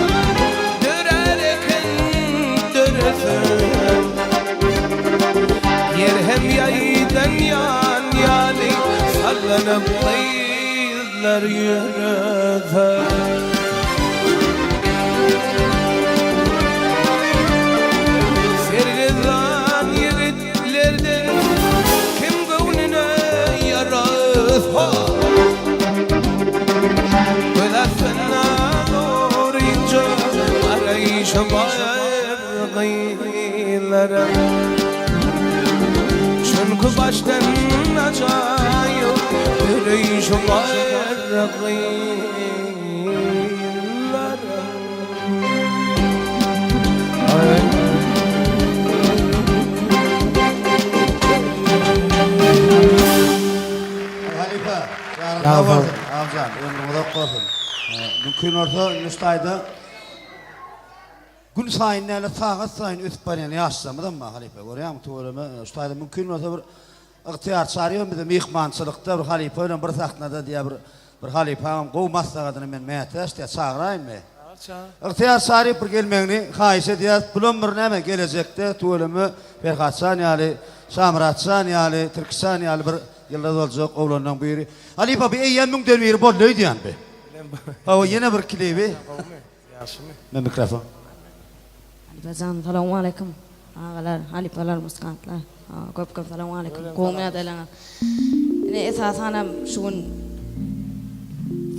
dörär eken dörese, Ýer hem ýaýdan ýan ýaly sallanyp gyzlar ýörese. Sergezdan ýigitlerden kim göwnüne ýarasa, Göz astyna dogryja garaýşy bar gyzlaryň. Çünki başdan ajaýyp ýöreýşi bar gyzlaryň. Halypa, janyň sag bolsun, Agjan, ömrüň uzak bolsun. Mümkin bolsa, indi şu taýda gün saýyn däl-de, sagat saýyn ösüp barýan ýaşlarymyzam bar, halypa. Görýäňmi, tüweleme, şu taýda mümkin bolsa bir Ygtyýar çaryýan bizi myhmançylykda bir halypa bilen bir sahnada diýýär bir bir halypaň gowy maslahatyna men mätäç diýýär çagyraýynmy? Ygtyýar Çaryýew bir gelmegini haýyş edýäs. Bulam bir näme gelejekde tüweleme Perhatjan ýaly, Şamyratjan ýaly, Tirkişjan ýaly bir ýyldyz boljak oglanlaň biri. Halypa bu eýýäm müňden biri boldy öýdýän bi. Hawa ýene bir klibi. Ýagşymy? Men mikrofon. Halypajan salowmaleýkim agalar halypalar muskantlar köp köp salowmaleýkim gowymy ýagdaýlaryňyz ine esasanam şu gün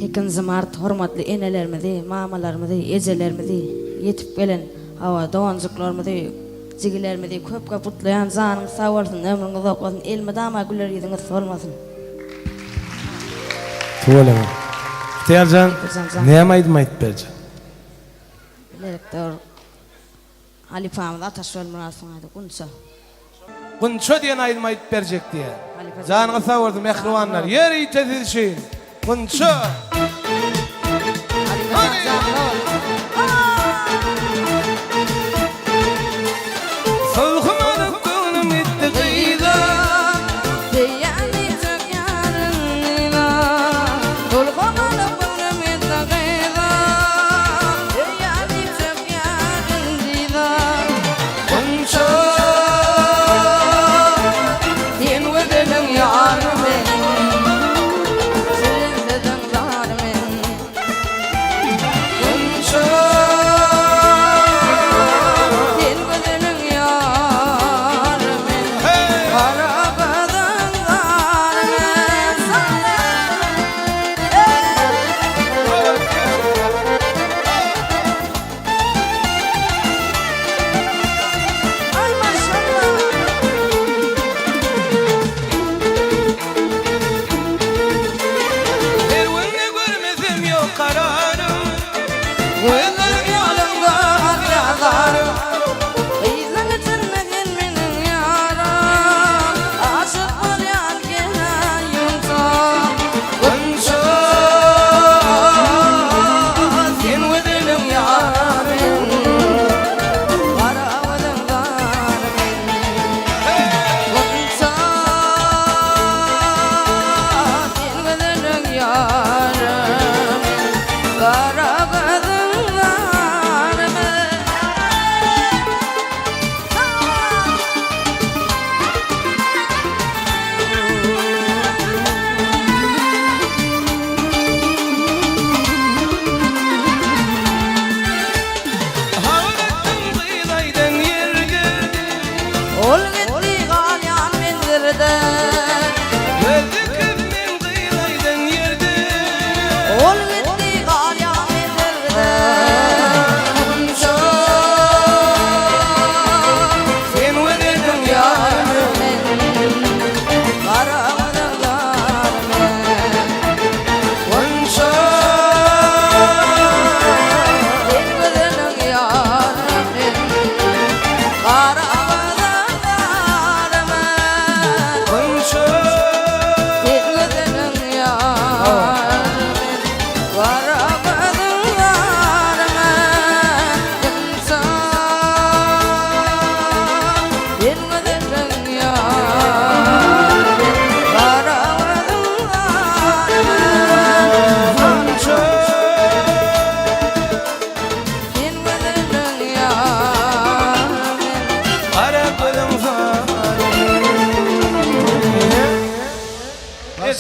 sekizinji mart hormatly enelerimizi mamalarymyzy ejelerimizi ýetip gelen hawa doganjyklarymyzy jigilerimizi köp köp gutlaýan janyňyz sag bolsun ömrüňiz uzak bolsun elmydama güler ýüzüňiz solmasyn. Tüweleme. Ygtyýarjan näme aýdym aýdyp berjek? Bilelikde bir halypamyz Ataş Welmyradowyň aýdy Gunça. Gunça diýen aýdym aýdyp berjek diýýär. Janyňyz sag bolsun mähribanlar. Ýörite siz üçin Gunça. Sulhum alyp göwnüm gitdi gyza. Söýýän diýjek ýaryň gyza. Sulhum alyp göwnüm gitdi gyza. Söýýän diýjek ýaryň gyza.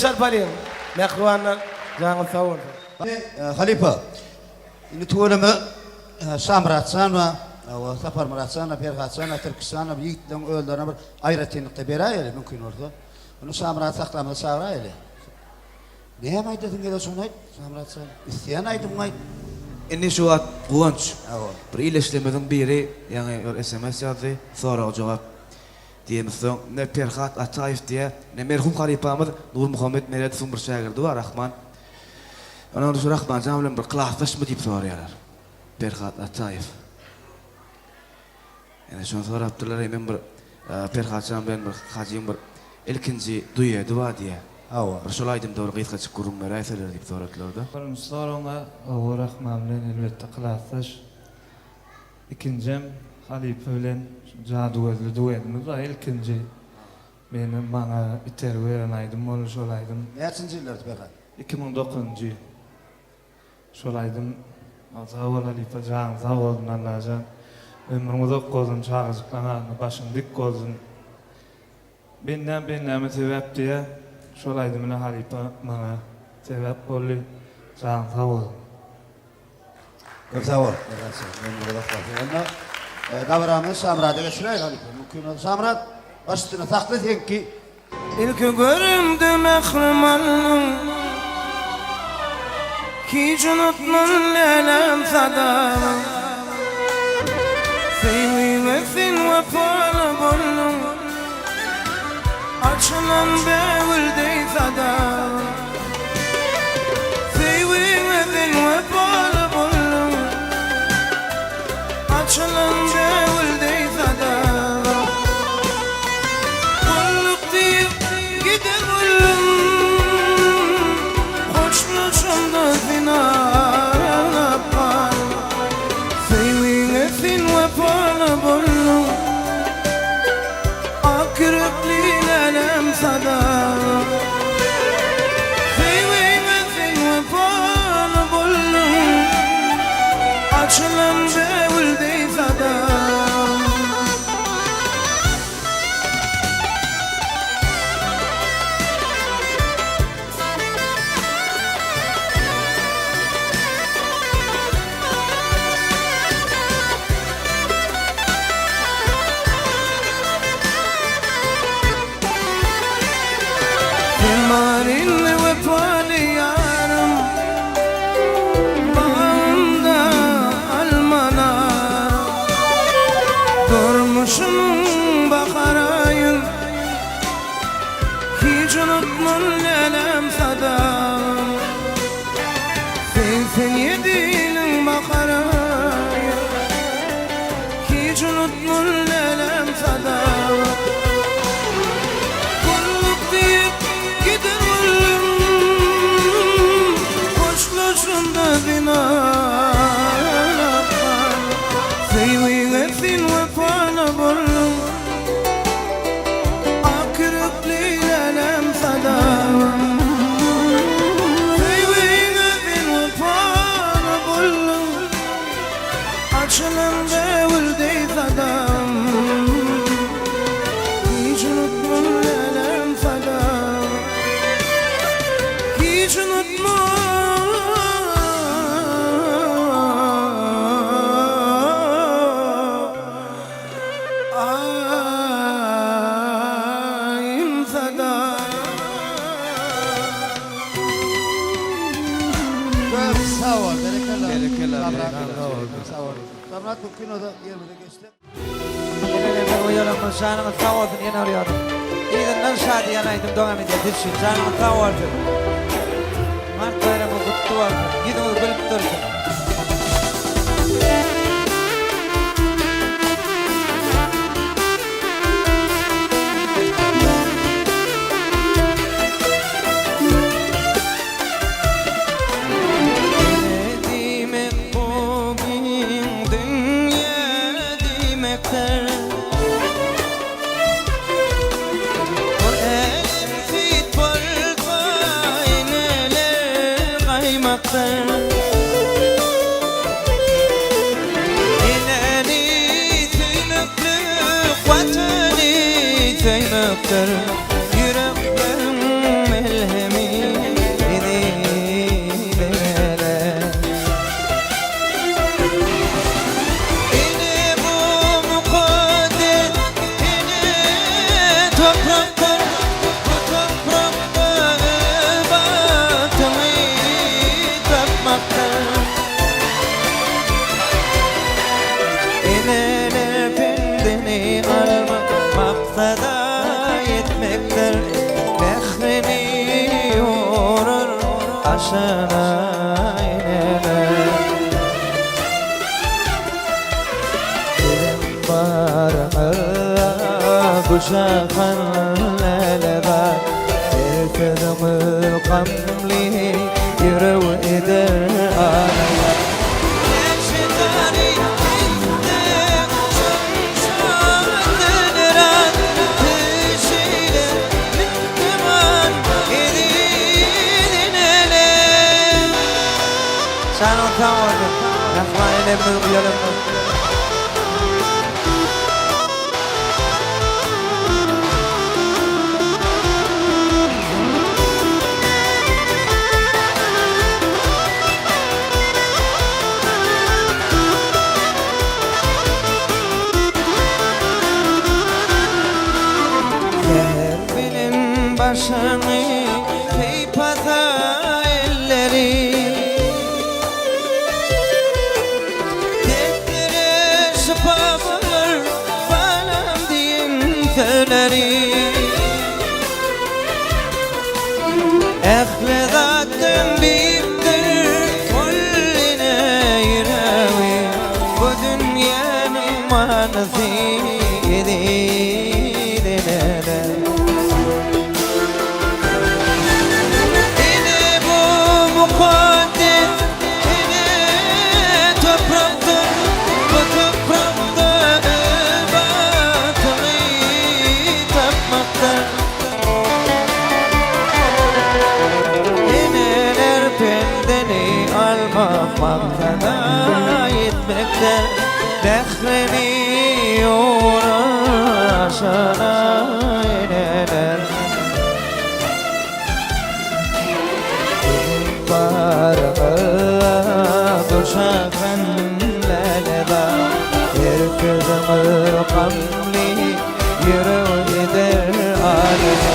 çarpalyň. Mähribanlar, janyňyz sag bolsun. Halypa, indi tüweleme Şamyrat jan we Saparmyrat jan, Perhat jan, Tirkiş jan ýigitleriň özlerine bir aýratynlykda beräýeli mümkin bolsa. Indi Şamyrat saklamyzy çagyraýaly. Näme aýdasyň gelýär şony aýt, Şamyrat jan. Isleýän aýdymyňy aýt. Indi şu wagt Guwanç bir ildeşlerimiziň biri ýaňy bir sms ýazdy, sorag-jogap diýemizsoň, ine Perhat Ataýew diýýär, ine merhum halypamyz Nurmuhammet Meredowyň bir şägirdi bar, Rahman. Onuň şu Rahman jan bilen bir klasdaşmy diýip soraýarlar. Perhat Ataýew. Ine şony sorapdyrlar, men bir Perhat jan bilen bir Hajyň bir ilkinji dueti bar diýýär. Hawa. Bir şol aýdymda bir gysgajyk gürrüň beräýseler diýip soradylar-da. Birinji soragyňa hawa Rahman bilen elbetde klasdaş. Ikinjem halypa bilen şu jadygözli duetimiz bar ilkinji meni maňa itergi beren aýdym boldy şol aýdym. Näçinji ýyllardy Perhat? 2009-njy ýyl. Şol aýdym sag bol halypa janyň sag bolsun Allajan ömrüň uzak bolsun çagajyklaň alnynda başyň dik bolsun Bendäm bendäme sebäp diýä şol aýdym bilen halypa maňa sebäp boldy janyň sag bolsun. Köp sag bol. Ömrüň uzak bolsun. Onda dabaramyzy Şamyrada geçiräýik halypa. Mümkin bolsa Şamyrat baş üstüne sakla seňki. Ilki görümde mähribanlyň Hiç unutman lälem sadamyň Söýgüňe sen wepaly bolduň Açylan bägül deý sadamyň Söýgüňe sen wepaly bolduň Açylan bägül deý sadamyň Gulluk diýip giden güllüm Hoşlaşamda sen aglap galdyň Söýgiňe sen wepaly bolduň Ak ýürekli lälem sadagym Söýgiňe sen wepaly bolduň Açylan bägül deý sadagym. Sen bar indi wepaly ýarym Bagymda almalar Durmuşymyň bahar aýyn Hiç unutman lälem sadagym 87 ýylyň bahar aýy Hiç unutman lälem sadagym Gulluk diýip giden güllüm Hoşlaşanda zinalap Söýgiňe sen wepaly bolduň Ak ýürekli lälem sadagym Söýgiňe sen wepaly bolduň Açylan bägül deý sadagym Hiç unutman lälem sadagym Hiç unutman Aýym sadagym. Köp sag bol, berekella. Berekella, Şamyrat, berekella. Köp sag bol. Şamyrat mümkin bolsa ýerimize geçsek. Enelerimiz uýalarymyz janyňyz sag bolsun ýene bir ýola. Yzyndan şadyýan aýdym dowam edýär siz üçin janyňyz sag bolsun. Mart baýramy gutly bolsun. Ýüzüňiz gülüp dursun. Ene diýmek bu giň dünýä diýmekdir. Bu älem süýt bolsa, eneler gaýmakdyr. Enäni söýmeklik Watany söýmekdir. Ýürekleriň melhemi. başyna eneler. Siziň baryňyza guşakan läle bar. Her sözüňiz gamly ýürek eder alaýar. Janyň sag bolsun. Mähriban enemiz, uýalarymyz. Säher bilen başyňy sypasa elleri Dertlere şypa bolar balam diýen sözleri. Ähli zatdan beýikdir ol ene ýüregi, Bu dünýäniň manysy eziz eneler. Ene bu mukaddes ene toprakdyr, Bu toprakda öz bagtyňy tapmakdyr. Eneler pendini almak maksada ýetmekdir, Mährini ýuwraşana eneler. Siziň baryňyza duşakan läle bar, Her sözüňiz gamly ýürek eder alada.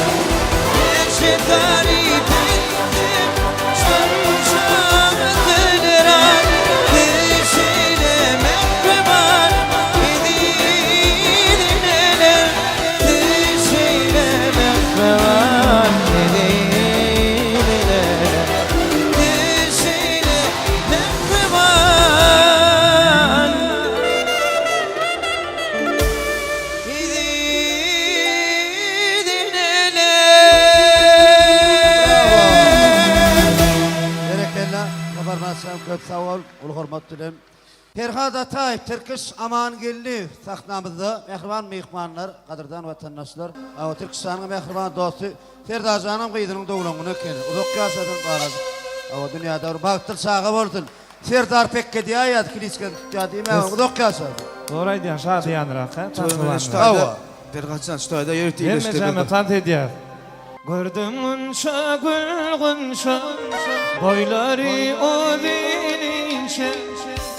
Berekella, Saparmyrat jan köp sag bol, uly hormat bilen. Perhat Ataýew, Tirkiş Amangeldiýew sahnamyzda mähriban myhmanlar, gadyrdan watandaşlar. Hawa, Tirkiş janyň mähriban dosty Serdar janam gyzynyň doglan güni ekeni. Uzak ýaşasyn balajyk. Hawa, dünýäde bir bagtly çaga bolsun. Serdar pekge diýäýýär, kliçka tutýar diýmäge, uzak ýaşasyn. Dogry aýdýaň, şadyýanrak, hä, Tüweleme, Hawa. Perhatjan şu taýda ýörite iýleşdi. Hemme jamy tans edýär. Gördüm gunça gül gunça Boýlary uzyn inçe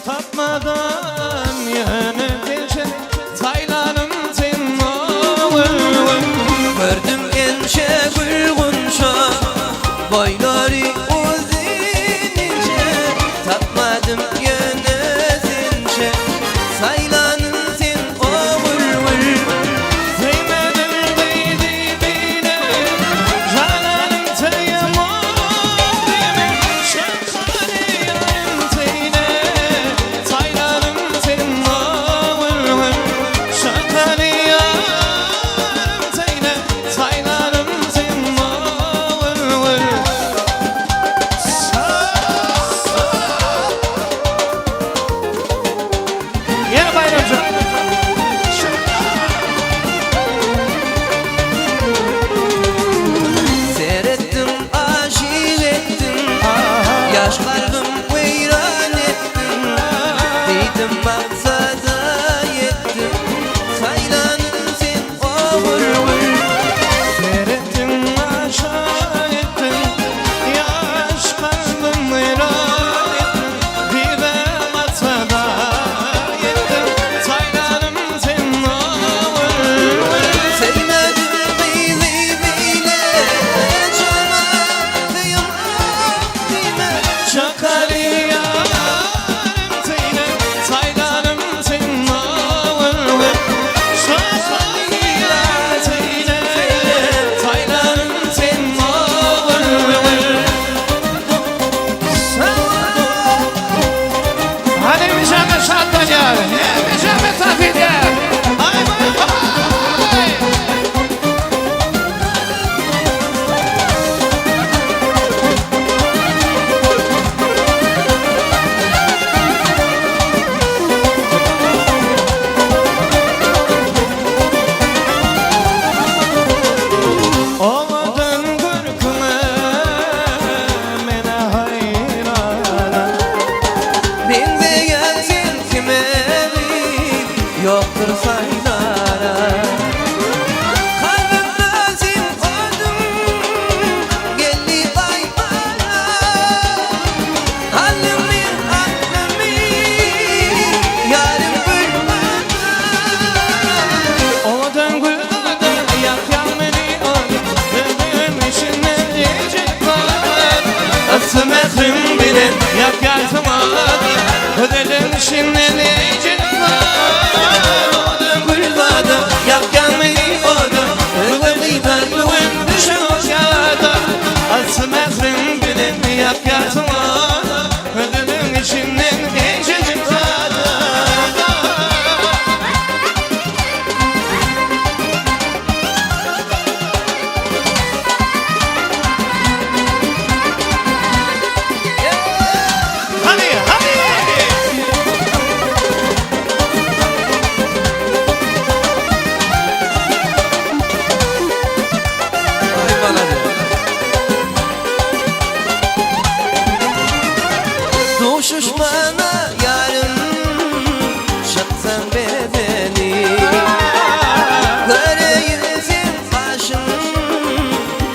Tapmadam ýöne sençe Saýlanym sen ogul Gördüm ençe gül gunça Boýlary uzyn inçe Tapmadym ýöne sençe Saýlanym sen ogul gül. Söýmedim gyzy bile Jananym söýem ol Şemsary ýarym seýle Saýlanym sen ogul. Ýokdur saýlara. Kalbymda sen goýdum, Geldi gaýybana. Aldymy, aklymy, Ýarym gülbana. Owadan gülzada ýakýaň meni oda Gözlerim içinde ejek bar Yssy mähriň bilen ýakýarsyň oda Gözlerim içinde ejek bar Owadan gülzada ýakýaň meni oda Gözlerim göwün düşen oşada Yssy mähriň bilen ýakýarsyň oda Gözlerim içinden ejek bar Hany, hany! Duşuşmana ýarym Çyksaň bedeni Göreýin seň gaşyň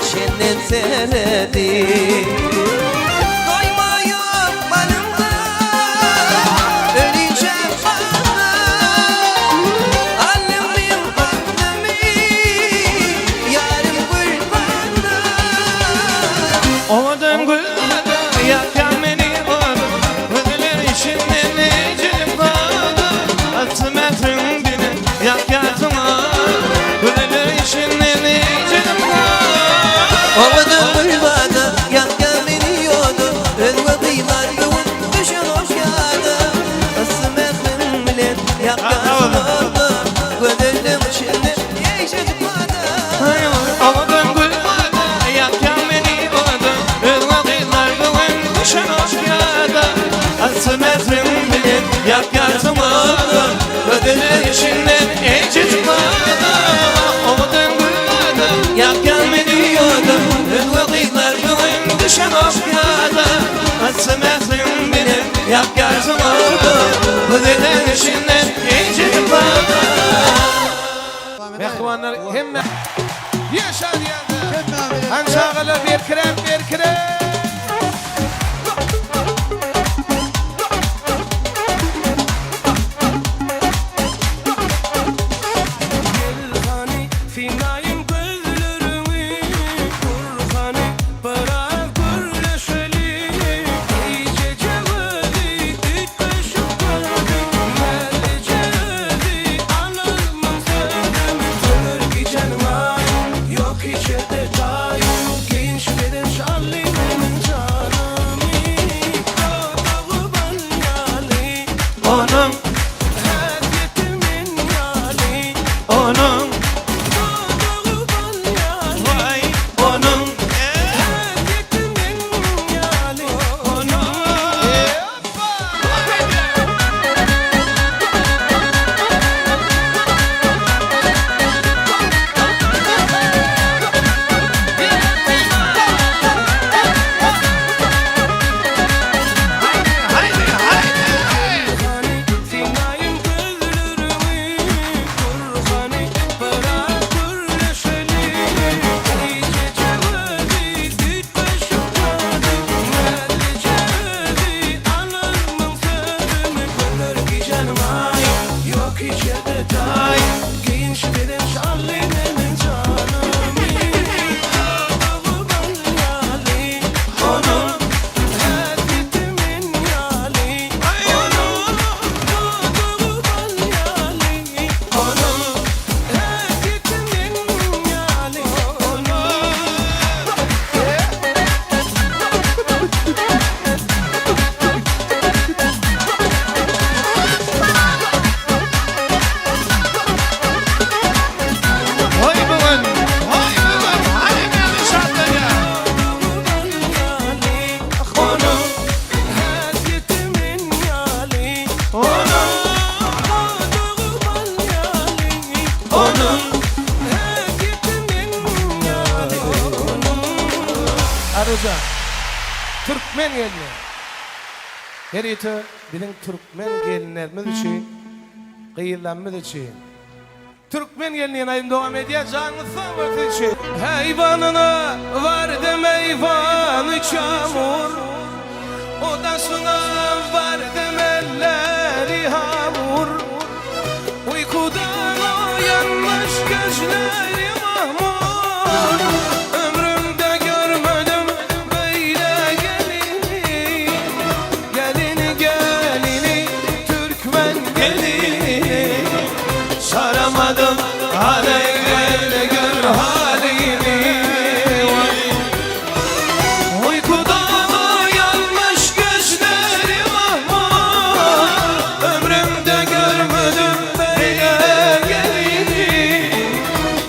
Çenden seredi Doýmaýan balymda Ölinçä gana Alymym aklymy Ýarym gülbana Owadan gülzada ýakýaň meni oda Gözeller içinde nejim gada Atsy mähriň bilen ýakýarsyň oda Gözeller içinde nejim gada Owadan gülbada ýakýar meni oda Özge gyzlar göwün düşen hoş ýada Yssy mähriň bilen ýakýarsyň oda Gözelliň içinde ýeşejik bada Owadan gülbada ýakýaň meni oda Özge gyzlar göwün düşen hoş ýada Yssy mähriň bilen ýakýarsyň oda Gözeller içinde ejejik bada Owadan gülbada ýakýaň meni oda Özge gyzlar göwün düşen hoş ýada Yssy mähriň bilen ýakýarsyň oda Gözeller içinde ejejik bada Mähribanlar hemme Ýaşa diýende. Hany çagalar berkiräk berkiräk. Gel hany synaýyn gözleriňi Gurhany biraz gürleşeli Gijeje gözi üýtgeşik gözi Mälije özi alyrmyň sözümi Söner gijäniň aýy ýok hiç ýerde taýy Geýin şu beden şally meniň janymy Dodagy bal ýaly Onuň Häsiýeti men ýaly Onuň Dodagy bal ýaly Waý onuň Häsiýeti men ýaly Onuň Haýdi haýdi Hany synaýyn gözleriňi Gurhany biraz gürleşeli Gijeje gözi üýtgeşik gözi Näzlije özi alyrmyň sözümi Gönder gijäniň aýy ýok hiç ýerde taýy Geýin şu beden şally meniň janymy Dodagy bal ýaly Onuň Häsiýeti men ýaly Onuň Dodagy bal ýaly Onuň Häsiýeti men ýaly Hoý bu gün Hoý bu gün Hany meni şatlanýar Onuň häsiýeti men ýaly Onuň Dodagy bal ýaly Onuň Häsiýeti men ýaly Aruja. Türkmen gelni. Herite biziň türkmen gelinlerimiz üçin. Gyzlarymyz üçin. Türkmen gelni diýen aýdym dowam edýär. Janyňyz sag bolsun üçin. Heýwanyna bardym eýwany çamur. Odasyna bardym elleri hamur. Uykudan oýanmyş gözleri mahmur. Ömrümde görmedim beýle gelini. Gelini gelini Türkmen gelini. Saramadım hale gel gör halimi. Uykudan uyanmış gözleri mahmur. Ömrümde görmedim böyle gelini.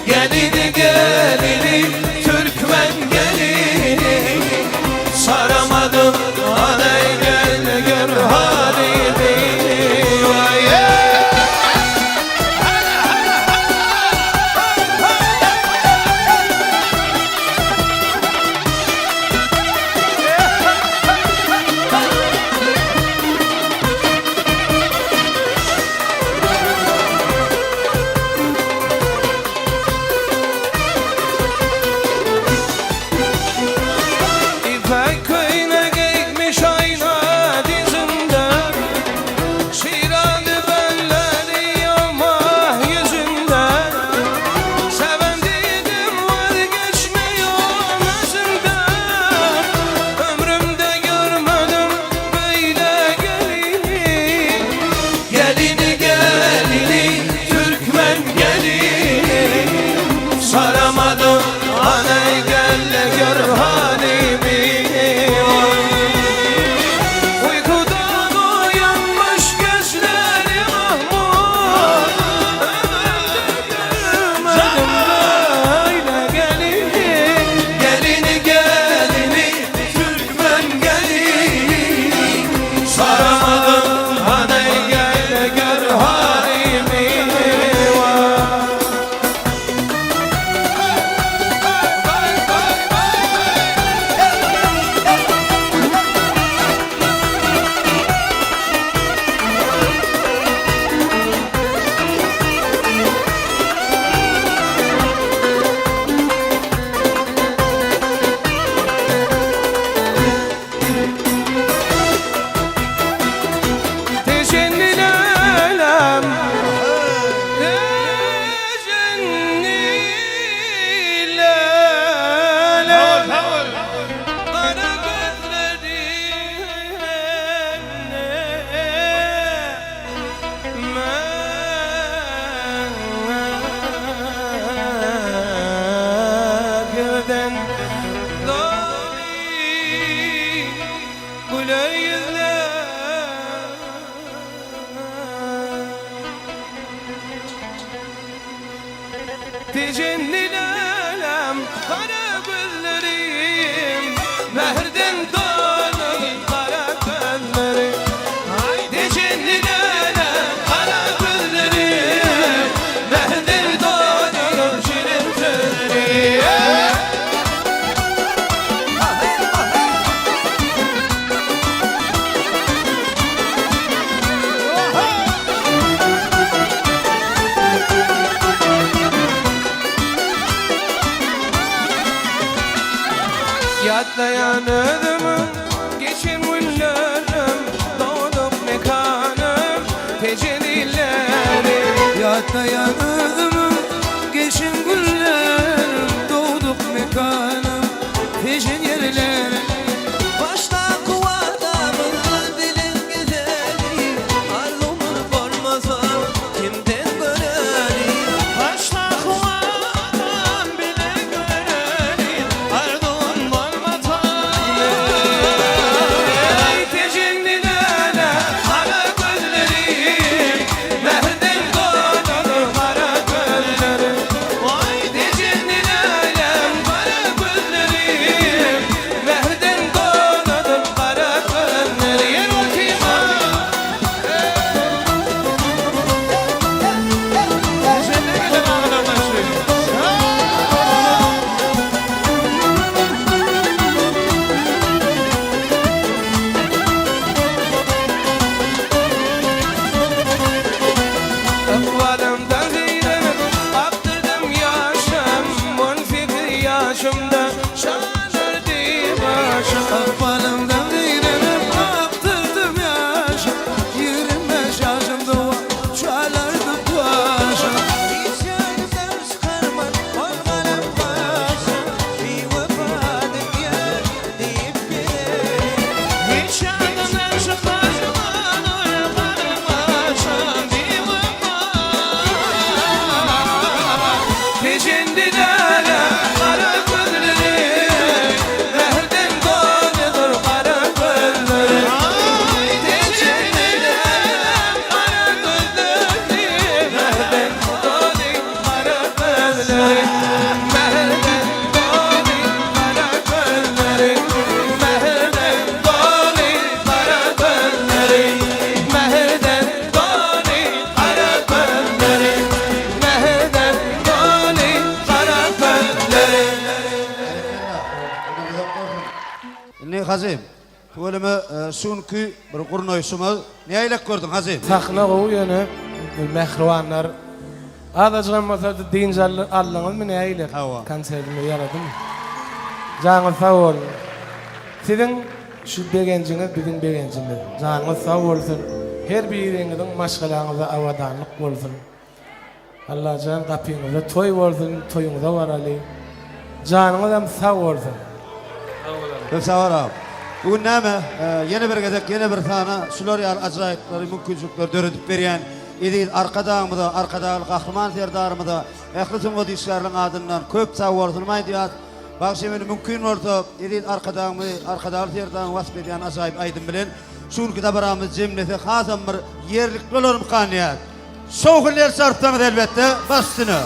Gelini gelini Türkmen gelini. Saramadım hale gel gör halimi. Vay ey! İpek köyüne gitmiş ayna dizinde. Şiralı belleri yama yüzünde. Seven dedim vazgeçmiyorum özünden. Ömrümde görmedim böyle gelini. Gelini gelini Türkmen gelini. Saramadım anay gel gör halimi. Uykudan uyanmış gözleri mahmur. Ömrümde görmedim böyle gelini. Gelini gelini Türkmen gelini. Saramadım anay gel gör halimi. Vay. Tecennilerem Tecennilerem Kara gözlerim Merkeden Dali Güler yüzler. Tecennilerem kara gözlerim, Mehrden dolu kara gözlerim. Tecennilerem kara gözlerim, Mehrden dolu şirin sözlerim. Yatlayan özümü, geçen günlerim, doğduk mekanım, tecellilerim. Yatlayan özümü, geçen günlerim, doğduk mekanım, peşin yerlerim. Başta kuvadamız dilin güzeli, Arzumuz olmasa kimden görelim? Başta kuvadan bile görelim, arzum olmasa. Ey tecellilere kara gözlerim, Mehden doğdun kara. Ykbalymdan zeýrenip, akdyrdym ýaşym, 18 ýaşymda çalardy başym. Ykbalymdan zeýrenip, akdyrdym ýaşym, 25 ýaşymda çalardy başym. Hiç ýadymdan çykarman ol galam gaşym, Biwepa dünýä diýip gezerin. Hiç ýadymdan çykarman ol galam gaşym, Biwepa. Peşindi däle gara gözleri, Mähirden dolydyr gara gözleri. Peşindi däle gara gözleri, Mähirden doly gara gözleri. Mähirden doly gara gözleri. Mähirden doly gara gözleri. Mähirden doly gara gözleri. Mähirden doly gara gözleri. Indi Hazym, tüweleme şu günki bir gurnaýşymyz nähilek gördüň Hazym? Sahna gowy ýöne mähribanlar azajygam bolsada dynç aldyňyzmy nähili konsertime ýaradymy? Janyňyz sag bolsun. Siziň şu begenjiňiz biziň begenjimiz. Janyňyz sag bolsun. Her biriňiziň maşgalaňyzda abadanlyk bolsun. Allajan gapyňyzda toý bolsun toýuňyza baraly janyňyzam sag bolsun. Köp sag bol agam. Bu gün näme ýene bir gezek ýene bir sana şular ýaly ajaýyplary mümkinçilikleri döredip berýän eziz Arkadagymyza Arkadagly Gahryman Serdarymyza ähli sungat işgärleriň adyndan köp sag bolsunymy aýdýas. Bagşy meni mümkin bolsa eziz Arkadagymyzy Arkadagly Serdarymyzy wasp edýän ajaýyp aýdym bilen şu günki dabaramyzy jemlesek hasam bir ýerlikli bolarmykan diýýäs. Şowhunly el çarpsaňyz elbetde, baş üstüne.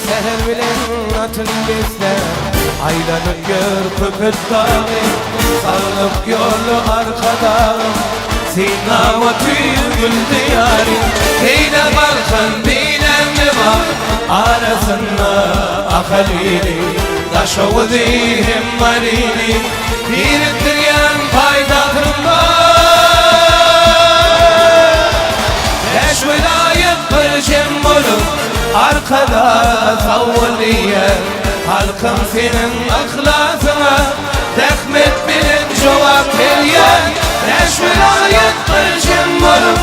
Säher bilen atyn gezse, Aýlanyp ýör Köpetdagy, Saglyk ýoly Arkadagym, Synlap otyr gül diýary. Eýle Balkan, beýle Lebap, Arasynda Ahal ili, Daşoguzy hem Maryny, Birikdirýän paýtagtym bar. Bäş welaýat bir jem bolup, Arkadag sag bol diýýär. Halkyň seniň yhlasyňa Zähmet bilen jogap berýär. Bäş welaýat bir jem bolup,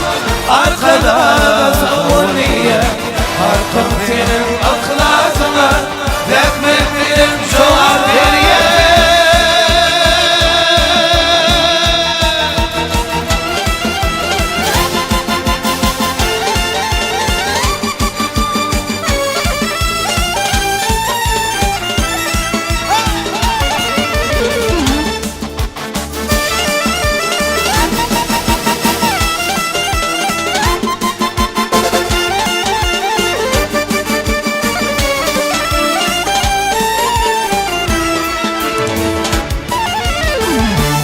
Arkadag sag bol diýýär. Halkyň seniň yhlasyňa Zähmet bilen jogap berýär.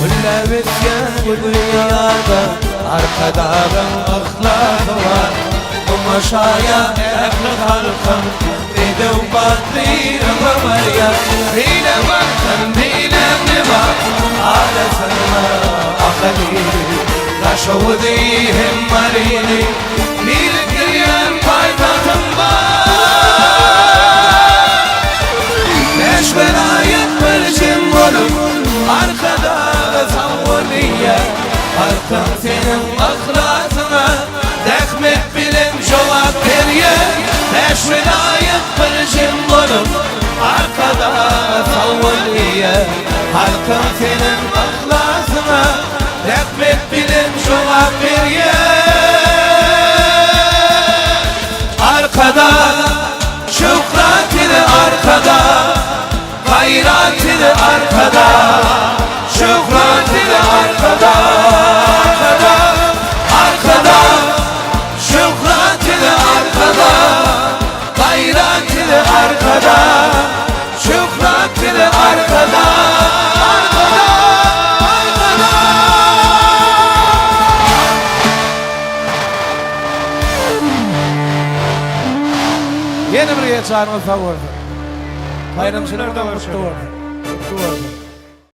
Gülläp ösýän bu dünýäde Arkadagyň yhlasy bar. Muňa şaýat ähli halkyň Bedew batly öňe barýar. Beýle Balkan, beýle Lebap, Arasynda Ahaly, Daşoguzy hem Maryny Birikdirýän paýtagtym bar. Bäş welaýat bir jem bolup, Arkadaga sag bol diýýär. Halkyň seniň yhlasyňa zähmet bilen jogap berýär. Bäş welaýat bir jem bolup, Arkadaga sag bol diýýär. Halkyň seniň yhlasyňa zähmet bilen jogap berýär. Arkadag, şöhrat ile Arkadag, gaýrat ile Arkadag, şöhrat ile Arkadag, Arkadag, Arkadag, şöhrat ile Arkadag, gaýrat ile Arkadag. janyňyz sag bolsun. Baýramçylygyňyz gutly bolsun. Gutly bolsun.